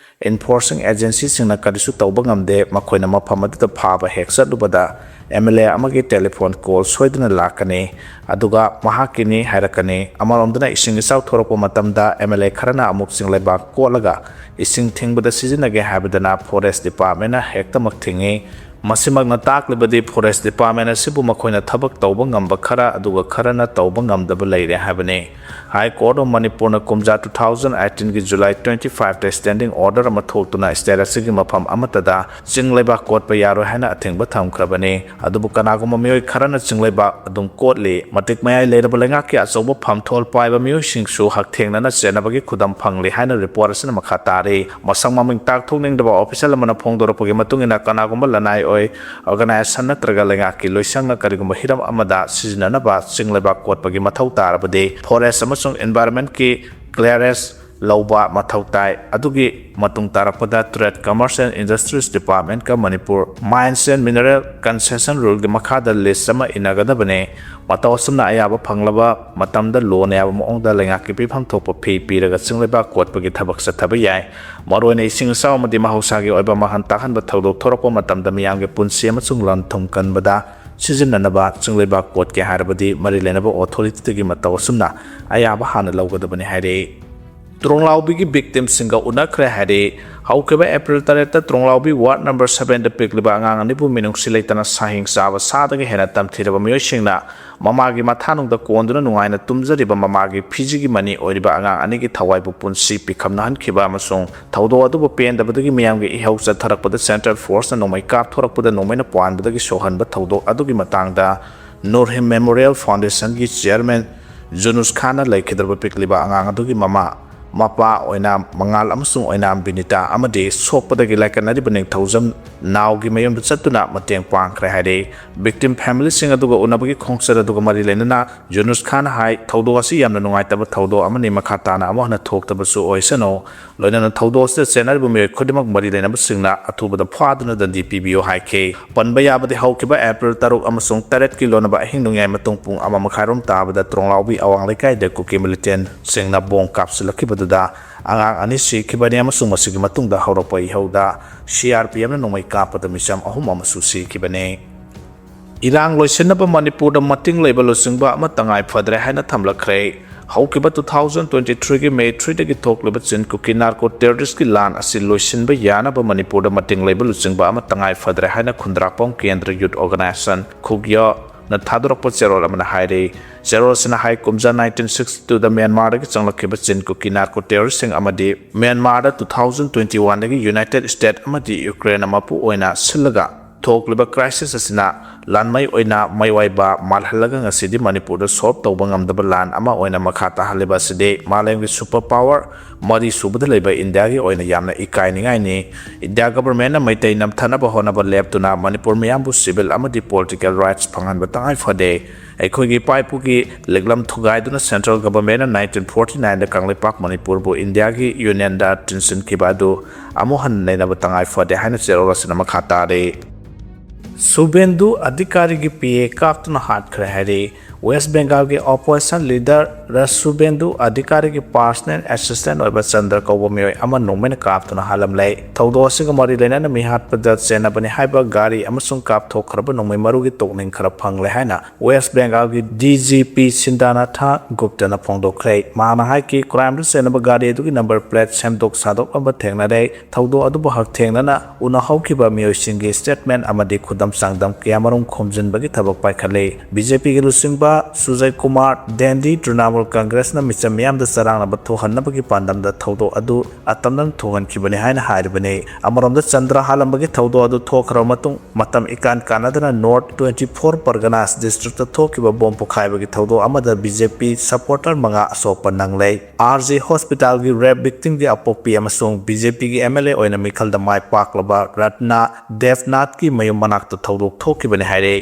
ꯏꯟꯐꯣꯔꯁꯤꯡ ꯑꯦꯖꯦꯟꯁꯤꯁꯤꯡꯅ ꯀꯔꯤꯁꯨ ꯇꯧꯕ ꯉꯝꯗꯦ꯫ ꯃꯈꯣꯏꯅ ꯃꯐꯝ ꯑꯗꯨꯗ ꯐꯥꯕ ꯍꯦꯛ ꯆꯠꯂꯨꯕꯗ ꯑꯦꯝ ꯑꯦꯜ ꯑꯦ ꯑꯃꯒꯤ ꯇꯦꯂꯤꯐꯣꯟ ꯀꯣꯜ ꯁꯣꯏꯗꯅ ꯂꯥꯛꯀꯅꯤ, ꯑꯗꯨꯒ ꯃꯍꯥꯛꯀꯤꯅꯤ ꯍꯥꯏꯔꯛꯀꯅꯤ꯫ ꯑꯃꯔꯣꯝꯗꯅ ꯏꯁꯤꯡ ꯏꯆꯥꯎ ꯊꯣꯔꯛꯄ ꯃꯇꯝꯗ ꯑꯦꯝ ꯑꯦꯜ ꯑꯦ ꯈꯔꯅ ꯑꯃꯨꯛ ꯆꯤꯡ ꯂꯩꯕꯥꯛ ꯀꯣꯠꯂꯒ ꯏꯁꯤꯡ ꯊꯤꯡꯕꯗ ꯁꯤꯖꯤꯟꯅꯒꯦ ꯍꯥꯏꯕꯗꯅ ꯐꯣꯔꯦꯁ꯭ꯠ ꯗꯤꯄꯥꯔꯠꯃꯦꯟꯠꯅ ꯍꯦꯛꯇꯃꯛ ꯊꯤꯡꯏ꯫ ꯃꯁꯤꯃꯛꯅ ꯇꯥꯛꯂꯤꯕꯗꯤ Forest Department ꯑꯁꯤꯕꯨ ꯃꯈꯣꯏꯅ ꯊꯕꯛ ꯇꯧꯕ ꯉꯝꯕ ꯈꯔ ꯑꯗꯨꯒ ꯈꯔꯅ ꯇꯧꯕ ꯉꯝꯗꯕ ꯂꯩꯔꯦ ꯍꯥꯏꯕꯅꯤ꯫ High Court of ꯃꯅꯤꯄꯨꯔꯅ ꯀꯨꯝꯖꯥ two thousand eighteenꯒꯤ July twenty fiveꯇ standing order ꯑꯃ ꯊꯣꯛꯇꯨꯅ state ꯑꯁꯤꯒꯤ ꯃꯐꯝ ꯑꯃꯠꯇꯗ ꯆꯤꯡ ꯂꯩꯕꯥꯛ ꯀꯣꯠꯄ ꯌꯥꯔꯣꯏ ꯍꯥꯏꯅ ꯑꯊꯤꯡꯕ ꯊꯝꯈ꯭ꯔꯕꯅꯤ꯫ ꯑꯗꯨꯕꯨ ꯀꯅꯥꯒꯨꯝꯕ ꯃꯤꯑꯣꯏ ꯈꯔꯅ ꯆꯤꯡ ꯂꯩꯕꯥꯛ ꯑꯗꯨꯝ ꯀꯣꯠꯂꯤ꯫ ꯃꯇꯤꯛ ꯃꯌꯥꯏ ꯂꯩꯔꯕ ꯂꯩꯉꯥꯛꯀꯤ ꯑꯆꯧꯕ ꯐꯝꯊꯣꯜ ꯄꯥꯏꯕ ꯃꯤꯑꯣꯏꯁꯤꯡꯁꯨ ꯍꯛꯊꯦꯡꯅꯅ ꯆꯦꯟꯅꯕꯒꯤ ꯈꯨꯗꯝ ꯐꯪꯂꯤ ꯍꯥꯏꯅ report ꯑꯁꯤꯅ ꯃꯈꯥ ꯇꯥꯔꯤ꯫ ꯃꯁꯛ ꯃꯃꯤꯡ ꯇꯥꯛꯊꯣꯛꯅꯤꯡꯗꯕ official ꯑꯃꯅ ꯐꯣꯡꯗꯣꯔꯛꯄꯒꯤ ꯃꯇꯨꯡ ꯏꯟꯅ, ꯀꯅꯥꯒꯨꯝꯕ ꯂꯅꯥꯏ ꯑꯣꯏ, organization ꯅꯠꯇ꯭ꯔꯒ ꯂꯩꯉꯥꯛꯀꯤ ꯂꯣꯏꯁꯪꯅ ꯀꯔꯤꯒꯨꯝꯕ ꯍꯤꯔꯝ ꯑꯃꯗ ꯁꯤꯖꯤꯟꯅꯅꯕ ꯆꯤꯡ ꯂꯩꯕꯥꯛ ꯀꯣꯠꯄꯒꯤ ꯃꯊꯧ ꯇꯥꯔꯕꯗꯤ, Forest ꯑꯃꯁꯨꯡ Environmentꯀꯤ clearance ꯂꯧꯕ ꯃꯊꯧ ꯇꯥꯏ꯫ ꯑꯗꯨꯒꯤ ꯃꯇꯨꯡ ꯇꯥꯔꯛꯄꯗ Trade, Commerce and Industries Departmentꯀ Manipur Mines and Mineral Concession Ruleꯒꯤ ꯃꯈꯥꯗ lease ꯑꯃ ꯏꯟꯅꯒꯗꯕꯅꯤ꯫ ꯃꯇꯧ ꯑꯁꯨꯝꯅ ꯑꯌꯥꯕ ꯐꯪꯂꯕ ꯃꯇꯝꯗ ꯂꯣꯟ ꯌꯥꯕ ꯃꯑꯣꯡꯗ ꯂꯩꯉꯥꯛꯀꯤ ꯄꯤꯐꯝ ꯊꯣꯛꯄ fee ꯄꯤꯔꯒ ꯆꯤꯡ ꯂꯩꯕꯥꯛ ꯀꯣꯠꯄꯒꯤ ꯊꯕꯛ ꯆꯠꯊꯕ ꯌꯥꯏ꯫ ꯃꯔꯨꯑꯣꯏꯅ ꯏꯁꯤꯡ ꯏꯆꯥꯎ ꯑꯃꯗꯤ ꯃꯍꯧꯁꯥꯒꯤ ꯑꯣꯏꯕ ꯃꯥꯡꯍꯟ ꯇꯥꯛꯍꯟꯕ ꯊꯧꯗꯣꯛ ꯊꯣꯔꯛꯄ ꯃꯇꯝꯗ ꯃꯤꯌꯥꯝꯒꯤ ꯄꯨꯟꯁꯤ ꯑꯃꯁꯨꯡ ꯂꯟ ꯊꯨꯝ ꯀꯟꯕꯗ ꯁꯤꯖꯤꯟꯅꯅꯕ ꯆꯤꯡ ꯂꯩꯕꯥꯛ ꯀꯣꯠꯀꯦ ꯍꯥꯏꯔꯕꯗꯤ ꯃꯔꯤ ꯂꯩꯅꯕ authorityꯗꯒꯤ ꯃꯇꯧ ꯑꯁꯨꯝꯅ ꯑꯌꯥꯕ ꯍꯥꯟꯅ ꯂꯧꯒꯗꯕꯅꯤ ꯍꯥꯏꯔꯤ꯫ ꯇ꯭ꯔꯣꯡꯂꯥꯎꯕꯤꯒꯤ victimꯁꯤꯡꯒ ꯎꯅꯈ꯭ꯔꯦ ꯍꯥꯏꯔꯤ꯫ ꯍꯧꯈꯤꯕ April ꯇꯔꯦꯠꯇ ꯇ꯭ꯔꯣꯡꯂꯥꯎꯕꯤ ward number sevenꯗ ꯄꯤꯛꯂꯤꯕ ꯑꯉꯥꯡ ꯑꯅꯤꯕꯨ ꯃꯤꯅꯨꯡꯁꯤ ꯂꯩꯇꯅ ꯁꯥꯍꯤꯡ ꯆꯥꯕ ꯁꯥꯗꯒꯤ ꯍꯦꯟꯅ ꯇꯝꯊꯤꯔꯕ ꯃꯤꯑꯣꯏꯁꯤꯡꯅ ꯃꯃꯥꯒꯤ ꯃꯊꯥꯅꯨꯡꯗ ꯀꯣꯟꯗꯨꯅ ꯅꯨꯡꯉꯥꯏꯅ ꯇꯨꯝꯖꯔꯤꯕ ꯃꯃꯥꯒꯤ ꯐꯤꯖꯤꯒꯤ ꯃꯅꯤ ꯑꯣꯏꯔꯤꯕ ꯑꯉꯥꯡ ꯑꯅꯤꯒꯤ ꯊꯋꯥꯏꯕꯨ ꯄꯨꯟꯁꯤ ꯄꯤꯈꯝꯅꯍꯟꯈꯤꯕ ꯑꯃꯁꯨꯡ ꯊꯧꯗꯣꯛ ꯑꯗꯨꯕꯨ ꯄꯦꯟꯗꯕꯗꯒꯤ ꯃꯤꯌꯥꯝꯒꯤ ꯏꯍꯧ ꯆꯠꯊꯔꯛꯄꯗ Central Forceꯅ ꯅꯣꯡꯃꯩ ꯀꯥꯞꯊꯣꯔꯛꯄꯗ ꯅꯣꯡꯃꯩꯅ ꯄꯥꯟꯕꯗꯒꯤ ꯁꯣꯛꯍꯟꯕ ꯊꯧꯗꯣꯛ ꯑꯗꯨꯒꯤ ꯃꯇꯥꯡꯗ ꯅꯨꯔ ꯍꯤꯝ Memorial Foundationꯒꯤ chairman ꯖꯨꯅꯨꯁ ꯈꯥꯟꯅ ꯂꯩꯈꯤꯗ꯭ꯔꯕ ꯄꯤꯛꯂꯤꯕ ꯑꯉꯥꯡ ꯑꯗꯨꯒꯤ ꯃꯃꯥ, ꯃꯄꯥ ꯑꯣꯏꯅꯥꯝ ꯃꯉꯥꯜ ꯑꯃꯁꯨꯡ ꯑꯣꯏꯅꯥꯝ ꯕꯤꯅꯤꯇꯥ ꯑꯃꯗꯤ ꯁꯣꯛꯄꯗꯒꯤ ꯂꯥꯏꯀꯠꯅꯔꯤꯕ ꯅꯤꯡꯊꯧꯖꯝ ꯅꯥꯎꯒꯤ ꯃꯌꯨꯝꯗ ꯆꯠꯇꯨꯅ ꯃꯇꯦꯡ ꯄꯥꯡꯈ꯭ꯔꯦ ꯍꯥꯏꯔꯤ꯫ Victim familyꯁꯤꯡ ꯑꯗꯨꯒ ꯎꯅꯕꯒꯤ ꯈꯣꯡꯆꯠ ꯑꯗꯨꯒ ꯃꯔꯤ ꯂꯩꯅꯅ ꯖꯨꯅꯨꯁ ꯈꯥꯟꯅ ꯍꯥꯏ, ꯊꯧꯗꯣꯛ ꯑꯁꯤ ꯌꯥꯝꯅ ꯅꯨꯡꯉꯥꯏꯇꯕ ꯊꯧꯗꯣꯛ ꯑꯃꯅꯤ, ꯃꯈꯥ ꯇꯥꯅ ꯑꯃꯨꯛ ꯍꯟꯅ ꯊꯣꯛꯇꯕꯁꯨ ꯑꯣꯏꯁꯅꯨ꯫ ꯂꯣꯏꯅꯅ ꯊꯧꯗꯣꯛ ꯑꯁꯤꯗ ꯆꯦꯟꯅꯔꯤꯕ ꯃꯤꯑꯣꯏ ꯈꯨꯗꯤꯡꯃꯛ ꯃꯔꯤ ꯂꯩꯅꯕꯁꯤꯡꯅ ꯑꯊꯨꯕꯗ ꯐꯥꯗꯨꯅ ꯗꯟꯗꯤ ꯄꯤꯕꯤꯌꯨ ꯍꯥꯏꯈꯤ꯫ ꯄꯟꯕ ꯌꯥꯕꯗꯤ ꯍꯧꯈꯤꯕ April ꯇꯔꯨꯛ ꯑꯃꯁꯨꯡ ꯇꯔꯦꯠꯀꯤ ꯂꯣꯟꯅꯕ ꯑꯍꯤꯡ ꯅꯣꯡꯌꯥꯏ ꯃꯇꯨꯡ ꯄꯨꯡ ꯑꯃ ꯃꯈꯥꯏꯔꯣꯝ ꯇꯥꯕꯗ ꯇ꯭ꯔꯣꯡꯂꯥꯎꯕꯤ ꯑꯋꯥꯡ ꯂꯩꯀꯥꯏꯗ ꯀꯨꯀꯤ militantꯁꯤꯡꯅ ꯕꯣꯝ ꯀꯥꯞꯁꯤꯜꯂꯛꯈꯤꯕꯗꯨꯗ ꯑꯉꯥꯡ ꯑꯅꯤ ꯁꯤꯈꯤꯕꯅꯤ ꯑꯃꯁꯨꯡ ꯃꯁꯤꯒꯤ ꯃꯇꯨꯡꯗ ꯍꯧꯔꯛꯄ ꯏꯍꯧꯗ CRPFꯅ ꯅꯣꯡꯃꯩ ꯀꯥꯞꯄꯗ ꯃꯤꯆꯝ ꯑꯍꯨꯝ ꯑꯃꯁꯨ ꯁꯤꯈꯤꯕꯅꯤ꯫ ꯏꯔꯥꯡ ꯂꯣꯏꯁꯤꯟꯅꯕ ꯃꯅꯤꯄꯨꯔꯗ ꯃꯇꯤꯡ ꯂꯩꯕ ꯂꯨꯆꯤꯡꯕ ꯑꯃ ꯇꯉꯥꯏ ꯐꯗ꯭ꯔꯦ ꯍꯥꯏꯅ ꯊꯝꯂꯛꯈ꯭ꯔꯦ꯫ ꯍꯧꯈꯤꯕ two thousand twenty threeꯒꯤ May threeꯗꯒꯤ ꯊꯣꯛꯂꯤꯕ ꯆꯤꯟ ꯀꯨꯀꯤ ꯅꯥꯔꯀꯣ ꯇꯦꯔꯣꯔꯤꯁꯀꯤ ꯂꯥꯟ ꯑꯁꯤ ꯂꯣꯏꯁꯤꯟꯕ ꯌꯥꯅꯕ ꯃꯅꯤꯄꯨꯔꯗ ꯃꯇꯤꯡ ꯂꯩꯕ ꯂꯨꯆꯤꯡꯕ ꯑꯃ ꯇꯉꯥꯏ ꯐꯗ꯭ꯔꯦ ꯍꯥꯏꯅ ꯈꯨꯟꯗ꯭ꯔꯥꯛꯄꯝ ꯀꯦꯟꯗ꯭ꯔ ꯌꯨꯠ ꯑꯣꯔꯒꯅꯥꯏꯖꯦꯁꯟ, ꯈꯨꯛꯌꯣꯅ ꯊꯥꯗꯣꯔꯛꯄ ꯆꯦꯔꯣꯜ ꯑꯃꯅ ꯍꯥꯏꯔꯤ꯫ ꯆꯦꯔꯣꯜ ꯑꯁꯤꯅ ꯍꯥꯏ, ꯀꯨꯝꯖꯥ nineteen sixty twoꯗ ꯃ꯭ꯌꯥꯟꯃꯥꯔꯗꯒꯤ ꯆꯪꯂꯛꯈꯤꯕ ꯆꯤꯟ ꯀꯨꯀꯤ ꯅꯥꯔꯀꯣ ꯇꯦꯔꯣꯔꯤꯁꯁꯤꯡ ꯑꯃꯗꯤ ꯃ꯭ꯌꯥꯟꯃꯥꯔꯗ two thousand twenty oneꯗꯒꯤ United States ꯑꯃꯗꯤ ꯌꯨꯀ꯭ꯔꯦꯟꯅ ꯃꯄꯨ ꯑꯣꯏꯅ ꯁꯤꯜꯂꯒ ꯊꯣꯛꯂꯤꯕ crisis ꯑꯁꯤꯅ ꯂꯥꯟꯃꯩ ꯑꯣꯏꯅ ꯃꯩꯋꯥꯏꯕ ꯃꯥꯜꯍꯜꯂꯒ ꯉꯁꯤꯗꯤ ꯃꯅꯤꯄꯨꯔꯗ solve ꯇꯧꯕ ꯉꯝꯗꯕ ꯂꯥꯟ ꯑꯃ ꯑꯣꯏꯅ ꯃꯈꯥ ꯇꯥꯍꯜꯂꯤꯕ ꯑꯁꯤꯗꯤ ꯃꯥꯂꯦꯝꯒꯤ super power ꯃꯔꯤ ꯁꯨꯕꯗ ꯂꯩꯕ ꯏꯟꯗꯤꯌꯥꯒꯤ ꯑꯣꯏꯅ ꯌꯥꯝꯅ ꯏꯀꯥꯏꯅꯤꯡꯉꯥꯏꯅꯤ꯫ ꯏꯟꯗꯤꯌꯥ governmentꯅ ꯃꯩꯇꯩ ꯅꯝꯊꯅꯕ ꯍꯣꯠꯅꯕ ꯂꯦꯞꯇꯨꯅ ꯃꯅꯤꯄꯨꯔ ꯃꯤꯌꯥꯝꯕꯨ civil ꯑꯃꯗꯤ political rights ꯐꯪꯍꯟꯕ ꯇꯉꯥꯏ ꯐꯗꯦ꯫ ꯑꯩꯈꯣꯏꯒꯤ ꯏꯄꯥ ꯏꯄꯨꯒꯤ ꯂꯤꯛꯂꯝ ꯊꯨꯒꯥꯏꯗꯨꯅ central governmentꯅ nineteen forty nineꯗ ꯀꯪꯂꯩꯄꯥꯛ ꯃꯅꯤꯄꯨꯔꯕꯨ ꯏꯟꯗꯤꯌꯥꯒꯤ unionꯗ ꯇꯤꯟꯁꯤꯟꯈꯤꯕ ꯑꯗꯨ ꯑꯃꯨꯛ ꯍꯟꯅ ꯅꯩꯅꯕ ꯇꯉꯥꯏ ꯐꯗꯦ ꯍꯥꯏꯅ ꯆꯦꯔꯣꯜ ꯑꯁꯤꯅ ꯃꯈꯥ ꯇꯥꯔꯤ꯫ ꯁꯨꯕꯦꯟꯗꯨ ꯑꯙꯤꯀꯥꯔꯤꯒꯤ ꯄꯤ ꯑꯦ ꯀꯥꯞꯇꯨꯅ ꯍꯥꯠꯈ꯭ꯔꯦ ꯍꯥꯏꯔꯤ꯫ West Bengalꯒꯤ opposition leader ꯔꯁꯨꯕꯦꯟꯗꯨ ꯑꯙꯤꯀꯥꯔꯤꯒꯤ personal assistant ꯑꯣꯏꯕ ꯆꯟꯗ꯭ꯔ ꯀꯧꯕ ꯃꯤꯑꯣꯏ ꯑꯃ ꯅꯣꯡꯃꯩꯅ ꯀꯥꯞꯇꯨꯅ ꯍꯥꯠꯂꯝꯂꯦ꯫ ꯊꯧꯗꯣꯛ ꯑꯁꯤꯒ ꯃꯔꯤ ꯂꯩꯅꯅ ꯃꯤꯍꯥꯠꯄꯗ ꯆꯦꯟꯅꯕꯅꯤ ꯍꯥꯏꯕ ꯒꯥꯔꯤ ꯑꯃꯁꯨꯡ ꯀꯥꯞꯊꯣꯛꯈ꯭ꯔꯕ ꯅꯣꯡꯃꯩ ꯃꯔꯨꯒꯤ ꯇꯣꯛꯅꯤꯡ ꯈꯔ ꯐꯪꯂꯦ ꯍꯥꯏꯅ West Bengalꯒꯤ D G P ꯁꯤꯟꯗꯥꯅꯥꯊꯥ ꯒꯨꯞꯇꯅ ꯐꯣꯡꯗꯣꯛꯈ꯭ꯔꯦ꯫ ꯃꯍꯥꯛꯅ ꯍꯥꯏꯈꯤ, crimeꯗ ꯆꯦꯟꯅꯕ ꯒꯥꯔꯤ ꯑꯗꯨꯒꯤ number plate ꯁꯦꯝꯗꯣꯛ ꯁꯥꯗꯣꯛꯅꯕ ꯊꯦꯡꯅꯔꯦ꯫ ꯊꯧꯗꯣꯛ ꯑꯗꯨꯕꯨ ꯍꯛꯊꯦꯡꯅꯅ ꯎꯅꯍꯧꯈꯤꯕ ꯃꯤꯑꯣꯏꯁꯤꯡꯒꯤ statement ꯑꯃꯗꯤ ꯈꯨꯗꯝ ꯆꯥꯡꯗꯝ ꯀꯌꯥꯃꯔꯨꯝ ꯈꯣꯝꯖꯤꯟꯕꯒꯤ ꯊꯕꯛ ꯄꯥꯏꯈꯠꯂꯤ꯫ B J Pꯒꯤ ꯂꯨꯆꯤꯡꯕ ꯁꯨꯖꯌ ꯀꯨꯃꯥꯔ ꯗꯦꯟꯗꯤ ꯇ꯭ꯔꯤꯅꯥꯃꯨꯜ ꯀꯪꯒ꯭ꯔꯦꯁꯅ ꯃꯤꯆꯝ ꯃꯤꯌꯥꯝꯗ ꯆꯔꯥꯡꯅꯕ ꯊꯣꯛꯍꯟꯅꯕꯒꯤ ꯄꯥꯟꯗꯝꯗ ꯊꯧꯗꯣꯛ ꯑꯗꯨ ꯑꯇꯝꯅꯅ ꯊꯣꯛꯍꯟꯈꯤꯕꯅꯤ ꯍꯥꯏꯅ ꯍꯥꯏꯔꯤꯕꯅꯤ꯫ ꯑꯃꯔꯣꯝꯗ ꯆꯟꯗ꯭ꯔ ꯍꯥꯠꯂꯝꯕꯒꯤ ꯊꯧꯗꯣꯛ ꯑꯗꯨ ꯊꯣꯛꯈ꯭ꯔꯕ ꯃꯇꯨꯡ ꯃꯇꯝ ꯏꯀꯥꯟ ꯀꯥꯟꯅꯗꯅ North twenty four Parganas districtꯇ ꯊꯣꯛꯈꯤꯕ ꯕꯣꯝ ꯄꯣꯈꯥꯏꯕꯒꯤ ꯊꯧꯗꯣꯛ ꯑꯃꯗ B J P supporter ꯃꯉꯥ ꯑꯁꯣꯛꯄ ꯅꯪꯂꯦ꯫ R J hospitalꯒꯤ rape victimꯒꯤ ꯑꯄꯣꯛꯄꯤ ꯑꯃꯁꯨꯡ B J Pꯒꯤ M L A ꯑꯣꯏꯅ ꯃꯤꯈꯜꯗ ꯃꯥꯏ ꯄꯥꯛꯂꯕ ꯔꯠꯅꯥ ꯗꯦꯕꯅꯥꯊꯀꯤ ꯃꯌꯨꯝ ꯃꯅꯥꯛꯇ ꯊꯧꯗꯣꯛ ꯊꯣꯛꯈꯤꯕꯅꯤ ꯍꯥꯏꯔꯦ꯫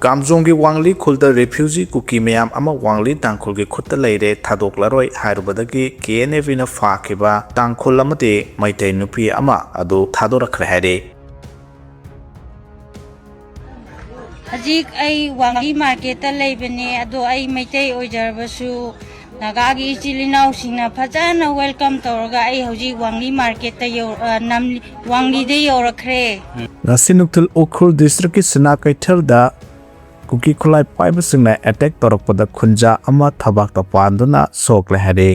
ꯀꯥꯝꯖꯣꯡꯒꯤ ꯋꯥꯡꯂꯤ ꯈꯨꯜꯗ refugee ꯀꯨꯀꯤ ꯃꯌꯥꯝ ꯑꯃ ꯋꯥꯡꯂꯤ ꯇꯥꯡꯈꯨꯜꯒꯤ ꯈꯨꯠꯇ ꯂꯩꯔꯦ, ꯊꯥꯗꯣꯛꯂꯔꯣꯏ ꯍꯥꯏꯔꯨꯕꯗꯒꯤ K N Aꯅ ꯐꯥꯈꯤꯕ ꯇꯥꯡꯈꯨꯜ ꯑꯃꯗꯤ ꯃꯩꯇꯩ ꯅꯨꯄꯤ ꯑꯃ ꯑꯗꯨ ꯊꯥꯗꯣꯔꯛꯈ꯭ꯔꯦ ꯍꯥꯏꯔꯦ꯫ ꯍꯧꯖꯤꯛ ꯑꯩ ꯋꯥꯡꯂꯤ marketꯇ ꯂꯩꯕꯅꯦ, ꯑꯗꯣ ꯑꯩ ꯃꯩꯇꯩ ꯑꯣꯏꯖꯔꯕꯁꯨ ꯅꯥꯒꯥꯒꯤ ꯏꯆꯤꯜ ꯏꯅꯥꯎꯁꯤꯡꯅ ꯐꯖꯅ welcome ꯇꯧꯔꯒ ꯑꯩ ꯍꯧꯖꯤꯛ ꯋꯥꯡꯂꯤ marketꯇ ꯌꯧ-, ꯑ, ꯅꯝ-, ꯋꯥꯡꯂꯤꯗ ꯌꯧꯔꯛꯈ꯭ꯔꯦ꯫ ꯉꯁꯤ ꯅꯨꯡꯊꯤꯜ ꯎꯈ꯭ꯔꯨꯜ districtꯀꯤ ꯁꯤꯅꯥ ꯀꯩꯊꯦꯜꯗ ꯀꯨꯀꯤ ꯈꯨꯠꯂꯥꯏ ꯄꯥꯏꯕꯁꯤꯡꯅ ꯑꯦꯇꯦꯛ ꯇꯧꯔꯛꯄꯗ ꯈꯨꯟꯖꯥ ꯑꯃ ꯊꯕꯥꯛꯇ ꯄꯥꯟꯗꯨꯅ ꯁꯣꯛꯂꯦ ꯍꯥꯏꯔꯤ꯫